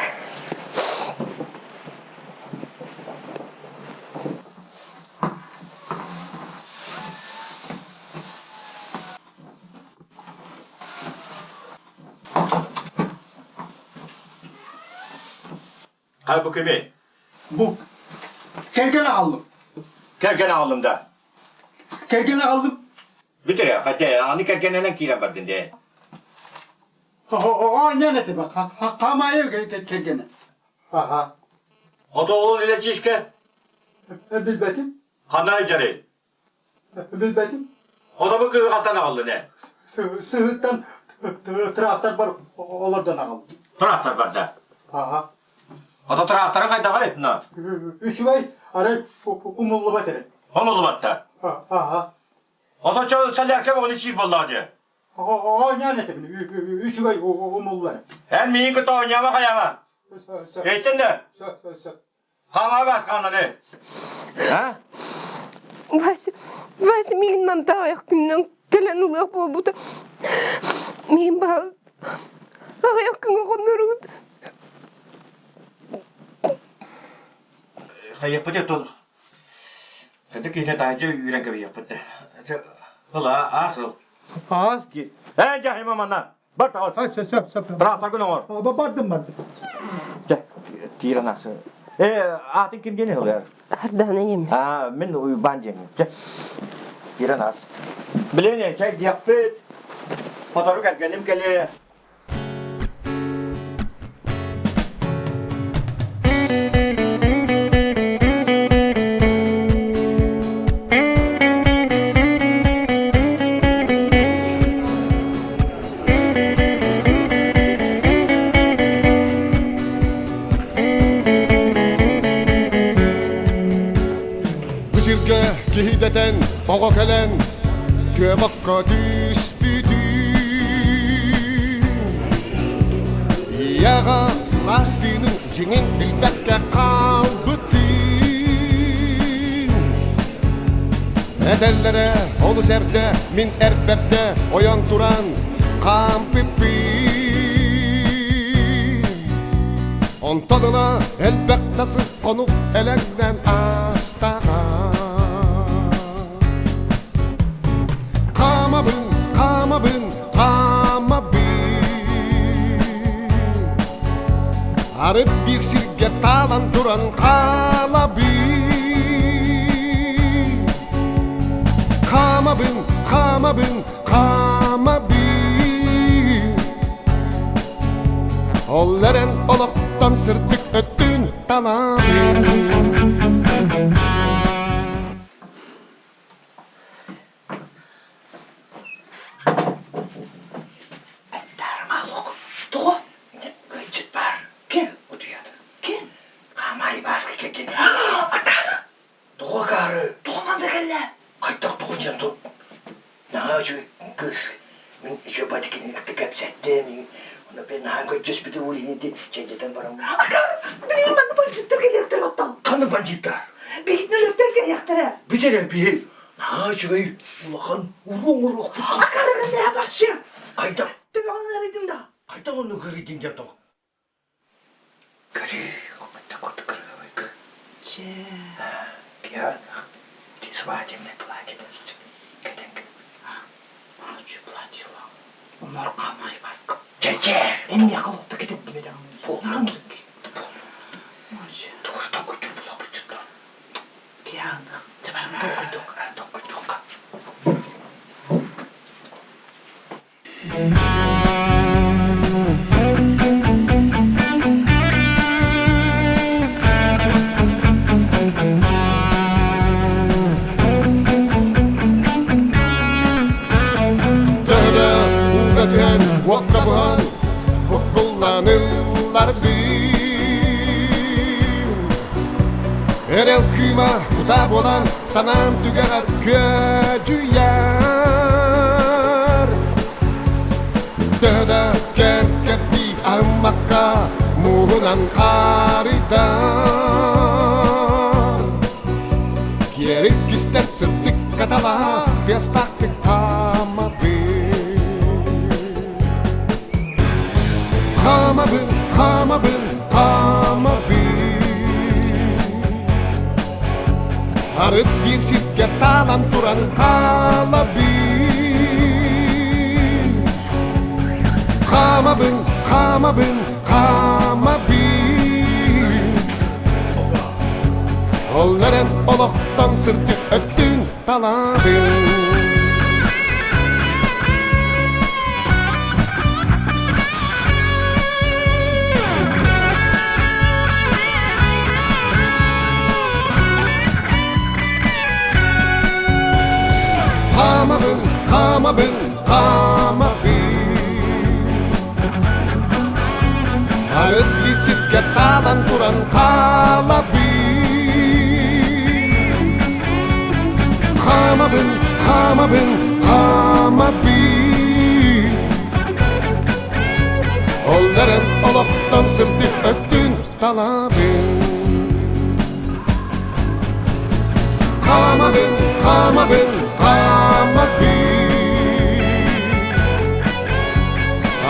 R: Ha bu kimi?
O: Bu kerkene aldım.
R: Kerkene aldım da.
O: Kerkene aldım.
R: Bitir ya, hadi ani kerkenenen kiren bardın de.
O: O ne ne bak. Kamayı kerkene. Ha ha.
R: O da oğlun ile çişke.
O: Bilbetim.
R: Kanay cari.
O: Bilbetim.
R: O da bu kızı kattan aldı ne?
O: Sığıttan traktör var. Onlardan aldım.
R: Traktör var da.
O: Ha ha.
R: O da traktörü kayda kayıp ne?
O: Üç ay arayıp umullu batere.
R: Umullu batta.
O: Ha ha.
R: O da çoğu sen onu çiğ bolladı.
O: O ne ne tabii. Üç ay umullu.
R: Hem miyin kutu oynayama kayama. Ettin de. Kama bas kanları.
E: Ha? Вася, Вася мигин манталаях күннен кэлэн улыах буолбута. Миин баҕас аҕыйах күҥҥэ хонноругут.
R: Хайыппыт etun. Хәдә киһине таһырдьа үүрэн кэбиһиэхпит. Ыла аас ыл.
O: Аас диир.
R: Ээ дьэ манна. Бар таҕыс.
O: Сөп сөп сөп.
R: Тракторгын оҥор.
O: Бардым бардым.
R: Дьэ киирэн аас. Ээ аатын ким диэн ылар?
E: Ардана диэм.
R: Аа мин Уйбаан диэн. Дьэ киирэн аас. Билин чэй диэхпит. Хотору кэргэним кэлиэ.
I: Бу сиргэ киһидэтэн, оҕо кэлэн, күөмөккө түспүтүн. Ийэҕэ сылаас тыынын дьиҥин билбэккэ хаалбытын. Этэллэрэ олус эрдэ, мин эрбэрдэ ойон туран хаампыппын. Онтон ыла элбэх да хонук элэҥнэн аастаҕа. Хаамабын, хаамабын, хаамабын. Арыт биир сиргэ таалан туран хаалабын. Хаамабын, хаамабын, хаамабын. Ол эрэн олохтон сырдык өттүн талабын.
G: Дармалок. Тоҕо? Ыалдьыт баар. Ким? Утуйат. Ким? Хаамаайы Бааска кэргэнэ. Акаары! Тоҕо акаары? Тоҕо манна кэллэ? Хайдах тоҕо диэн тут? Наһаа үчүгэй кыыс. Мин еще батикини кытта кэпсэттим. Онно бен наһаа көрдөспүтэ улиһинити чэйдэтэн баран.
D: Акаары! Билигин манна бандьыттар кэлиэхтэрэ баттал.
G: Ханна бандьыттар?
D: Билигин өлөртөр кэлиэхтэрэ.
G: Бүтэр эрэ биһи. Наһаа үчүгэй улахан уруу оҥоруохпут.
D: Акаарыгын наһаа барча.
G: Хайдах?
D: Төбөҕүн ыарыйдыҥ да?
G: Хайдах оннук ыарыйдыҥ диэн тоҕо? Көрүүй, хайдах курдук кырыабайгы.
D: Чэ.
G: Киһи ти свадебное платье кэтэн
D: Маачу платьела. Онор камай баска.
G: Чэ-чэ.
D: Эмне кылыкты кететтим этем. Маачу.
G: Тугу токуйдук булабыт.
D: Киһи Чабарым толкуйдук.
G: Толкуйдук.
I: Төһө ууга түһэн, уокка буһан, буккулланылларбын. Эрэл кыыма кутаа буолан, санаам түгэҕэр күөдьүйэр. Төһө да кэм-кэрдии аһыммакка мууһунан хаарыйдар. Киэрик кистэн сырдык каталаһа тыастаахтык хаамабын. Хаамабын, хаамабын, хаамабын. Арыт биир сиргэ таалан туран хаалабын. Хаамабын, хаамабын, хаамабын. Ол эрэн олохтон сырдык өттүн талабын. Хаамабын, хаамабын, хаамабын. Арыт сиргэ таалан туран хаалабын. Хаамабын, хаамабын, хаамабын. Ол эрэн олохтон сырдык өттүн талабын. Хаамабын, хаамабын, хаамабын.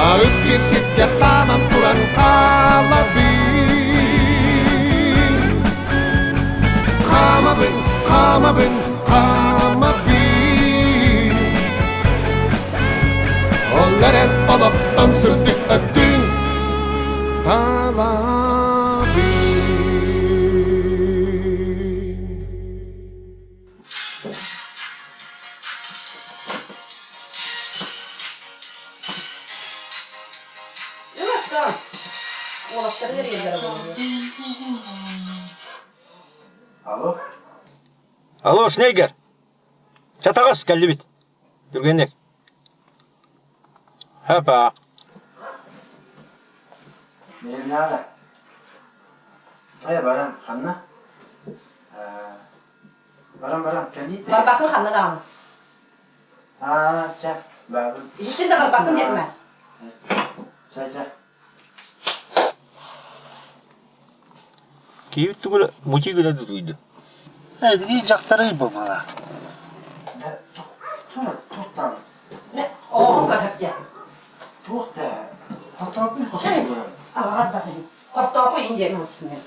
I: Арыт биир сиргэ таанан туран хаалабын. Хаамабын, хаамабын, хаамабын. Ол эрэн олохтон сырдык өттүн талабын.
E: Ылаттан. Уолаттары эрийэллэрэ буолуо.
Q: Алло.
G: Алло, Шнейгер. Чатаҕас кэллибит. Түргэнник. Хапа.
Q: Не надо. Э, баран, ханна? Баран, баран, кэлиите.
E: Барбатын ханна даҕаны.
Q: Аа, чэ, бабын.
E: Итин да барбатын диэтимэ.
Q: Чэ, чэ.
G: Киһи тугу мучи гына тутуйду.
N: Эдги дьахтарый бу мала.
Q: Тура, туттан.
E: Оҕом көрөптө.
Q: Туох да, хортооппуй хосугу.
E: Аҕаҕар барыһын. Хортооппуй индиэн ылсынын.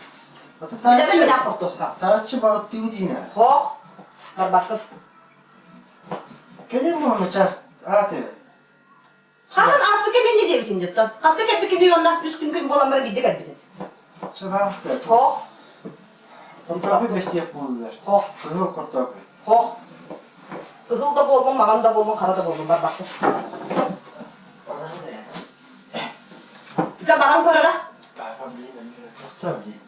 E: Билэбин билэн хортуоска.
Q: Тараччы балыктыы диинэ.
E: Хоох, барбаккын.
Q: Кэлин буолна час ааты.
E: Хаһан ааспыкка мен не диэбитин дьоттон. Хаска кэлбиккин онно үс күн күн буолан бара биирдэ кэлбитин.
N: Чабаалыста.
D: Хох.
N: Хортоопуй бэстиэх буоллулар.
D: Хох.
N: Кыһыл хортоопуй.
D: Хох. Кыһыл да буоллун, маҥан да буоллун, хара да буоллун барбаккын. Дьэ баран көрөрө.
N: Папа, блин, тохтоо, блин.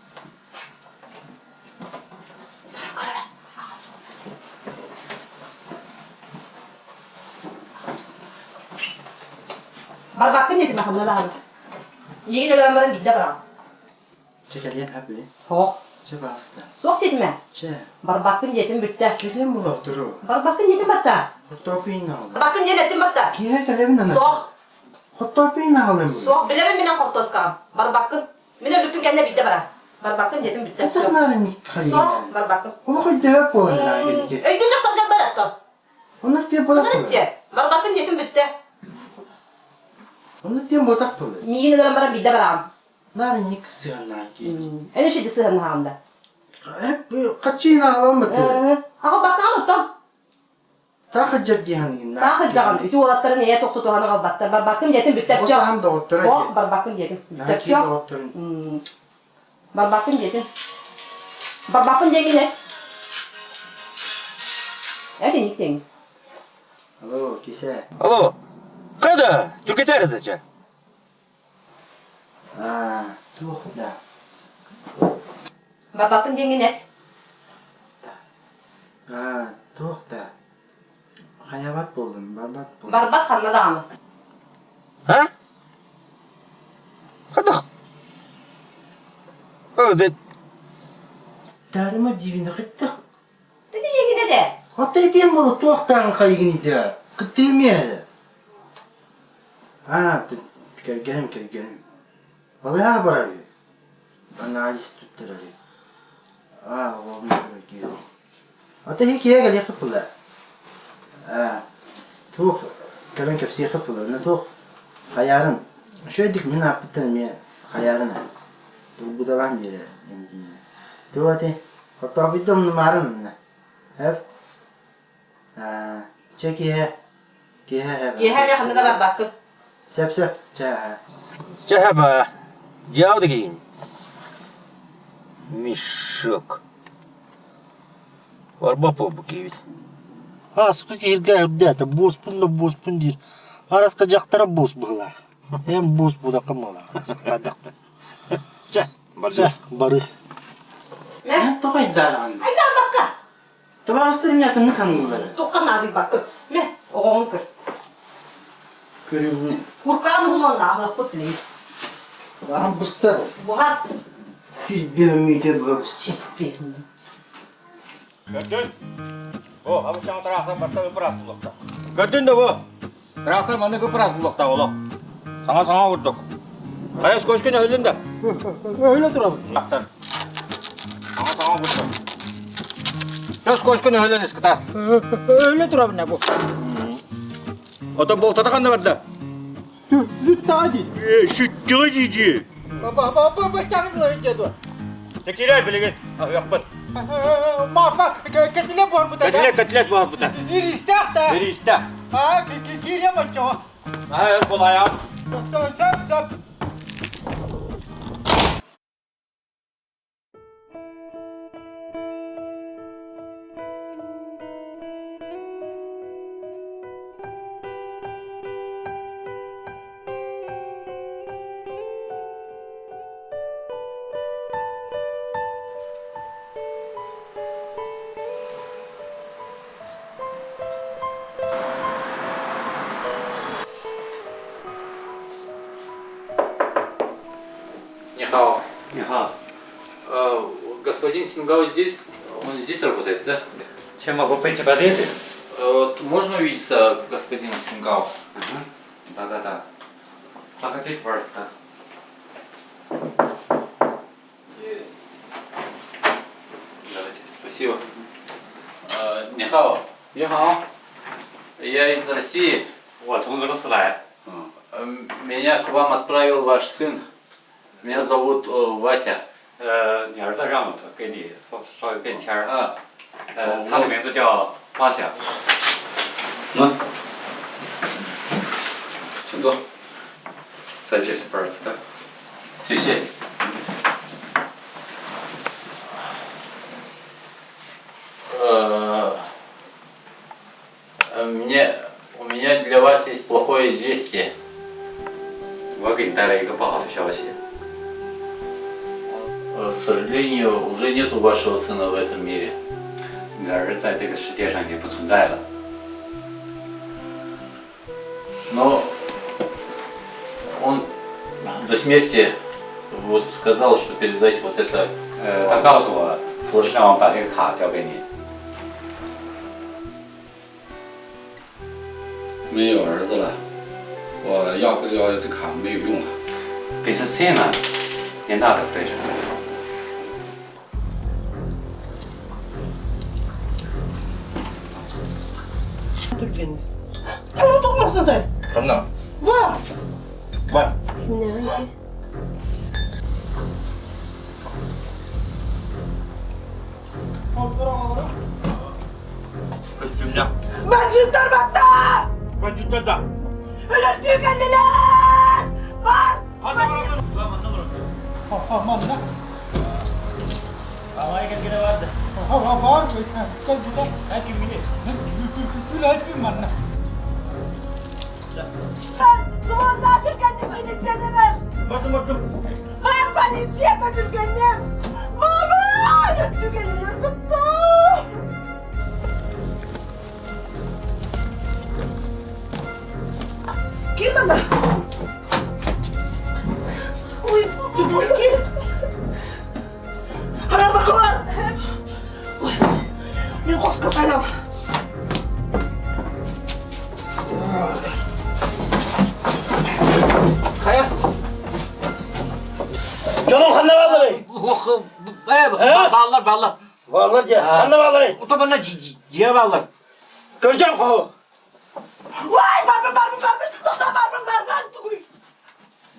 D: Барбаккын диэтим ахымна даҕаны. Миигин өлөрөн баран биирдэ бараҕын.
N: Чэ кэлиэн хапы.
D: Суох.
N: Чэ баҕаста.
D: Суох диэтим ээ.
N: Чэ.
D: Барбаккын диэтим бүттэ.
N: Кэлиэн булаҕытыру.
D: Барбаккын диэтим батта.
N: Хортоопуйун аҕалым.
D: Барбаккын диэн эттим батта.
N: Киэһэ кэлэбин ана.
D: Суох.
N: Хортоопуйун аҕалым.
D: Суох, билэбин минэн хортуоскаҕын. Барбаккын. Мин өлбүппүн кэннэ биирдэ барар. Барбаккын диэтим бүттэ.
N: Хайдах наарын
D: Суох, барбаккын.
N: Олох өйдөөх буолан кэлики.
D: Өйдүү дьахтаргар бар оттон.
N: Оннук диэн буолар
D: Оннук диэн. Барбаккын диэтим бүттэ.
N: Оннук диэн буотах буолар.
D: Миигин өлөрөн баран биирдэ бараҕын.
N: Наарынньык сыһыаннаан киит.
D: Эн үчүгэй сыһыаннаһаҕын да.
N: Хаччыйын аҕаламмыты.
D: Аҕалбаттаҕын оттон.
N: Таах дьэр диэхин
D: Таах ыдьаҕын ити уолаттарын ийэ тохтотуһан аҕалбаттар. Барбаккын диэтим бүттэ.
N: Бу саһам доҕотторо
D: Ох, барбаккын диэтим. Бүттэ.
N: доҕотторун.
D: Барбаккын диэтим. Барбаккын диэҥин эт. Эт инник диэҥин.
N: Алло, кисе.
G: Алло. Қайда? Түркетәрі да
N: А, туох да.
D: Барбаккын диэҥин эт.
N: А, туох да. Хайабат буоллум, барбат буоллум.
D: Барбат ханна даҕаны.
G: А? Хайдах?
N: Дарыма дивина хайдах?
D: Ты диэҥин этэ.
N: Хата этиэм буола туохтааҕын хайыгын идэ. Кыттыымиэ. Аа, кэргэним, кэргэним. Балыыһаҕа барар үһү. Анализ туттарар үһү. Аа, оҕобун көрөр Ата иһи киһи кэлиэххит буолла. Аа, туох кэлэн кэпсиэххит буолла. Онно туох хайаарын. Үчүгэйдик мин ааппыттан эмиэ хайаарын аа. Тургуталаан биэрэр эндииннэ. Туох этэй? Хотообуйда умнумаарын онно. Эп Аа, чэ киэһэ. Киэһэ эһэ
D: Киэһэ эмиэ ханна да барбаккын.
N: Сөп сөп, чэ эһэ.
G: Чэ эһэ дьиэҕэ да киин. Мешок. Барбап буолбут киһибит.
N: Ааспыт киһиргэ үрдээтэ, буоспун да буоспун диир. Араска дьахтара буос быһыылаах. Эн буос буолаххын буолаҕын, хайдахпын.
G: Чэ,
N: Чэ, бары. Эн тоҕо айдаараҕын?
D: Айдаанбакка!
N: Табаарыстар иннятыннык ханыыллара.
D: Туохха наадыйбаккын. Мэ, оҕоҕун көр.
N: Көрүҥнэ.
D: Куркаан уһун аһыахпыт билигин.
N: Аһан быстар.
D: Буһар.
N: 101 мүнүүтэ буһа быстар.
R: Көрдүн? О, абысаҥ тыраахтар барта ыпыраас булуохта. Көрдүн да бу? Тыраахтар маннык ыпыраас булуохта олох. Саҥа-саҥа курдук. Хайа скочкин өһүлүн да?
N: Өһүлэ турабыт.
R: Тыраахтар. Саҥа-саҥа курдук. Төс кочкин өһүлэн искыта.
N: Өһүлэ турабын бу.
R: Ото болтата ханна барда?
N: Сүттаҕа дии.
R: Сүттүҕэ дии.
N: Баччаҕын дылы
R: Кирер билигин аһыахпыт.
N: Мафа кэтиле буорбута.
R: Кэтиле кэтилет буорбута.
N: Иристээх да.
R: Иристээх.
N: Аа киирэ баччаҕа.
R: Аа өр булайам.
N: Сөп сөп.
M: 你好.
R: 你好.
M: Господин Сингау здесь? Он здесь работает, да?
R: Чем могу быть полезен?
M: Вот можно увидеться господином Сингау?
R: Да-да-да. Проходите, пожалуйста.
M: Давайте, спасибо. 你好.
P: 你好.
M: Я из России.
P: 我从俄罗斯来。
M: Меня к вам отправил ваш сын. Меня зовут Вася.
P: 呃，你儿子让我给你说说个便签儿。
M: 啊。
P: 呃，他的名字叫巴想。
M: 那，请坐。
P: Садитесь, пожалуйста.
M: 谢谢。
T: меня для вас есть плохое известие.
U: 我给你带来一个不好的消息。
T: К сожалению, уже нету вашего сына в этом мире.
U: 你的儿子在这个世界上已经不存在了。
T: Но он до смерти вот сказал, что передать вот это.
U: 呃，他告诉我，让我把这个卡交给你。
V: 没有儿子了，我要不要这卡没有用了。
U: Без сына не надо флешку.
D: Тоҕо тухмасытай?
R: Ханна.
D: Ба!
R: Бар.
E: Кимнээҕий
R: Көстүүмнэ.
D: Бандьыттар батта!
R: Бандьыттар да.
D: Өлөртүү кэллилэр! Бар!
N: Манна.
G: Амай кэлгине барды.
N: Бар, кэлбитэ.
G: Эн киммини?
N: Сүлэйпин манна.
D: Звонна түргэнник милициялар!
R: Бардым, бардым.
D: Бар полицията түргэнник! Мама! Өлөртүү кэллилэр батта! Ким ана? Ой, түргэнник ким? Арабакалар! Ой, мен қосқа сайлам.
G: Хайа. Дьонуҥ ханна баалларый?
M: Бааллар, бааллар.
G: Бааллар дьэ. Ханна баалларый?
M: Утабана дьиэ бааллар.
G: Көрдьөн хоһу.
D: Вай, барбын, барбын, барбын! Тоқта, барбын, барбын! Тугуй!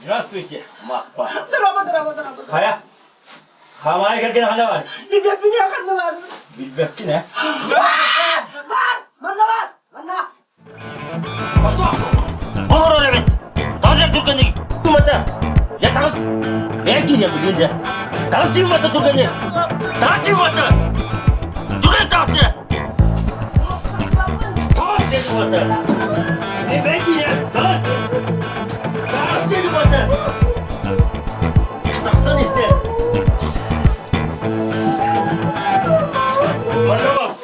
G: Здравствуйте, Маппа.
D: Дорообо, дорообо, дорообо.
G: Хайа. Хаамаайы кэргэнэ ханна баар?
D: Билбэппин ээ ханна баар.
G: Билбэккин ээ.
D: Бар! Манна бар! Манна!
G: Олорор эбит. Таҕыс эр түргэнник. Мата. Я таҕыс. Бэйэм киириэм билиэн дьэ. Таҕыс дии мата түргэнник. Таҕыс дии мата. Түргэн таҕыс дьэ. Таҕыс дии мата. Э бэйэм киириэм. Таҕыс. Таҕыс дии мата. Тахсан истэ. Пожалуйста.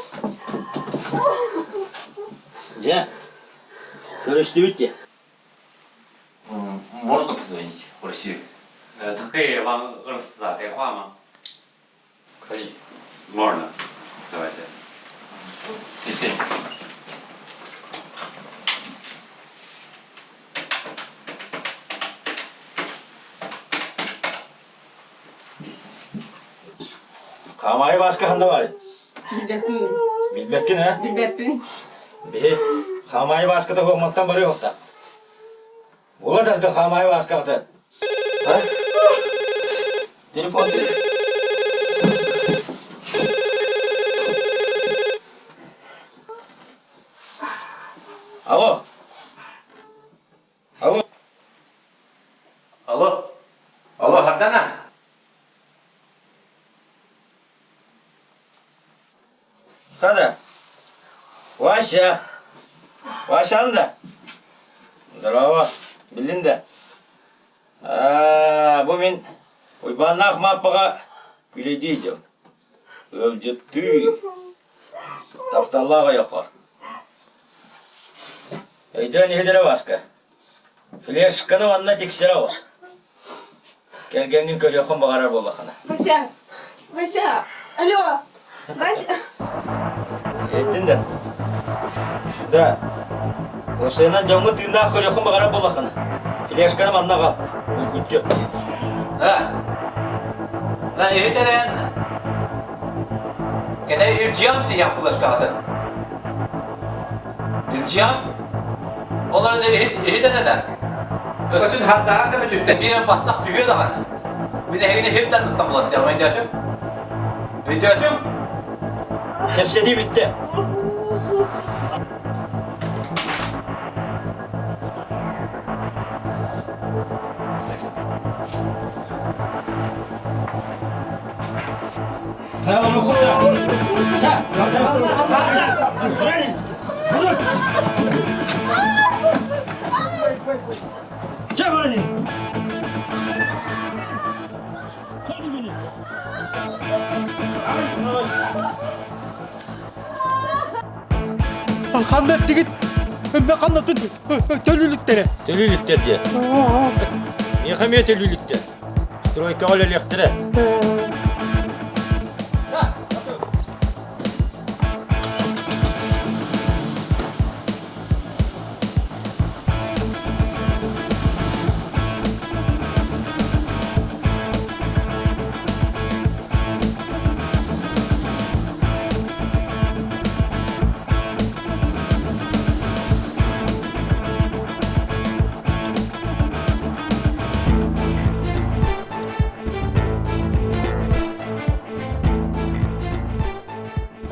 G: Дьэ, көрүстүбүт дии.
T: Можно позвонить в Россию?
U: 呃，他可以往俄罗斯打电话吗？
T: 可以。
U: Можно. Давайте.
T: 谢谢。
G: Хаамаайы Бааска ханна баарый?
E: Билбэппин мин.
G: Билбэккин ээ?
E: Билбэппин.
G: Биһи Хаамаайы Бааската мантан барыахта. Була тардын Хаамаайы Бааскаҕыта. А? Телефон. Алло. Алло.
T: Алло. Алло, Хардана.
G: Хада. Вася. Вася да. Здорово. Биллин да. Аа, бу мин Уйбааннаах Мааппаҕа күлэйдии дьон. Ыалдьыттыы. Тапталлаах ойоххор. Өйдөөн иһилэрэ Васка. Флешканы манна тиксэрэ оҕус. Кэргэҥҥин көрүөххүн баҕарар буоллаххына.
E: Вася! Вася! Алло! Вася!
G: Иһиттин да? Да. Уопсайынан дьоҥҥо тыыннаах көрүөххүн баҕарар буоллаххына, флешканы манна аҕал, булгуччу.
T: Да. Да, иһит эрэн. Кэтэ илдьиэм диһиэх флешкаҕытын. Илдьиэм. Олорон иһит иһитэн этэ. Өскөтүн хардаһан да бүтүттэн биирэн баттах түһүө даҕаны. Мин эһигини хиртэн туттан булаттыам өйдөөтүм. Өйдөөтүм.
G: Кэпсэтии бүттэ. Чэ баран
H: Ханна эртигит? Ханна төлүүлүктэрэ?
G: Төлүүлүктэр диye. Миэхэ эмиэ төлүүлүктэр. Стройкаҕа үлэлиэхтэрэ.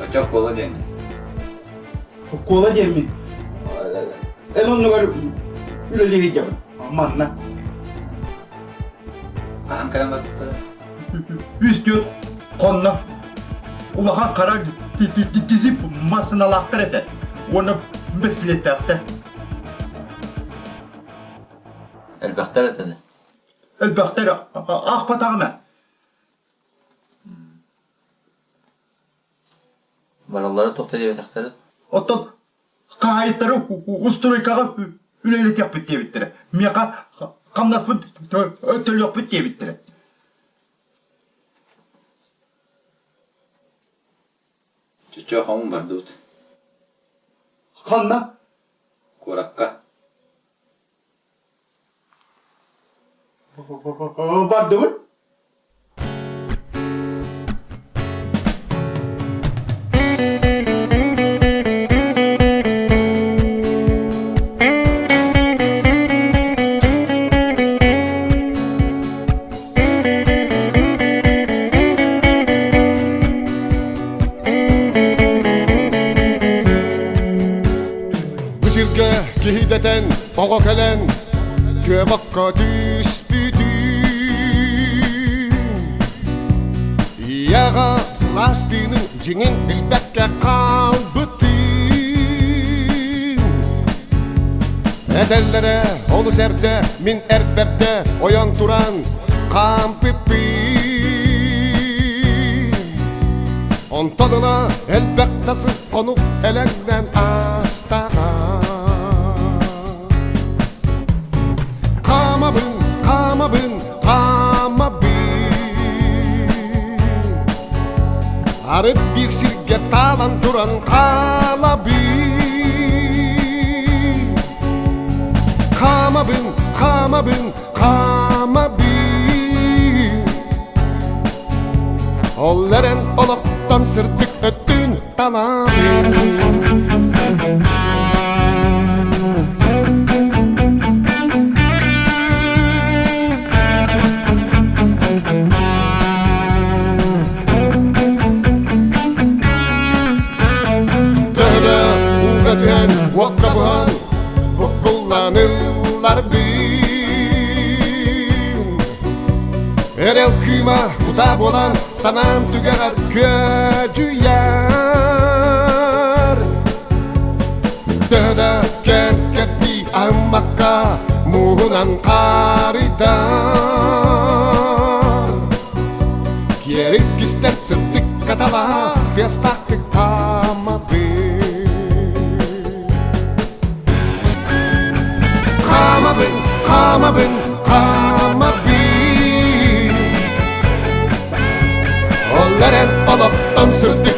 U: Оччо куола диэҥҥин.
H: Куола диэммин. Эн оннугар үлэлии сылдьабын. Манна.
U: Хаһан кэлэн барбыттара?
H: Үс-түөрт хонно. Улахан хара тизип массыыналаахтар этэ. Уонна бэстилиэттээхтэр.
U: Элбэхтэр этэ да?
H: Элбэхтэр аахпатаҕына.
U: Бараллара туох да диэбэтэхтэрэ?
H: Оттон хаһаайыттары устуруйкаҕа үлэлэтиэхпит диэбиттэрэ. Миэхэ хамнаспын төлүөхпүт диэбиттэрэ.
U: Чочоо хомун бардыбыт.
H: Ханна?
U: Куоракка.
H: Бардыбыт?
I: Бу сиргэ киһи дэтэн, оҕо кэлэн, күөбокко түспүтүн. Ийэҕэ сылаас тыынын дьиҥин билбэккэ хаалбытын. Этэллэрэ олус эрдэ, мин эрбэрдэ ойон туран хаампыппын. Онтон ыла элбэх да сыл-хонук элэҥнээн аастаҕа. Хаамабын, хаамабын, хаамабын. Арыт биир сиргэ таалан туран хаалабын. Хаамабын, хаамабын, хаамабын. Ол эрэн олохтон сырдык өттүн талабын. Төһө ууга түһэн, уокка буһан, буккулланылларбын. Эрэл кыыма кутаа буолан, санаам түгэҕэр күөдьүйэр. Төһө да кэм-кэрдии аһыммакка мууһунан хаарыйдар. Киэрик кистэн сырдык каталаһа тыастаахтык хаамабын. Хаамабын, хаамабын, хаамабын. Ол эрэн олохтон сырдык.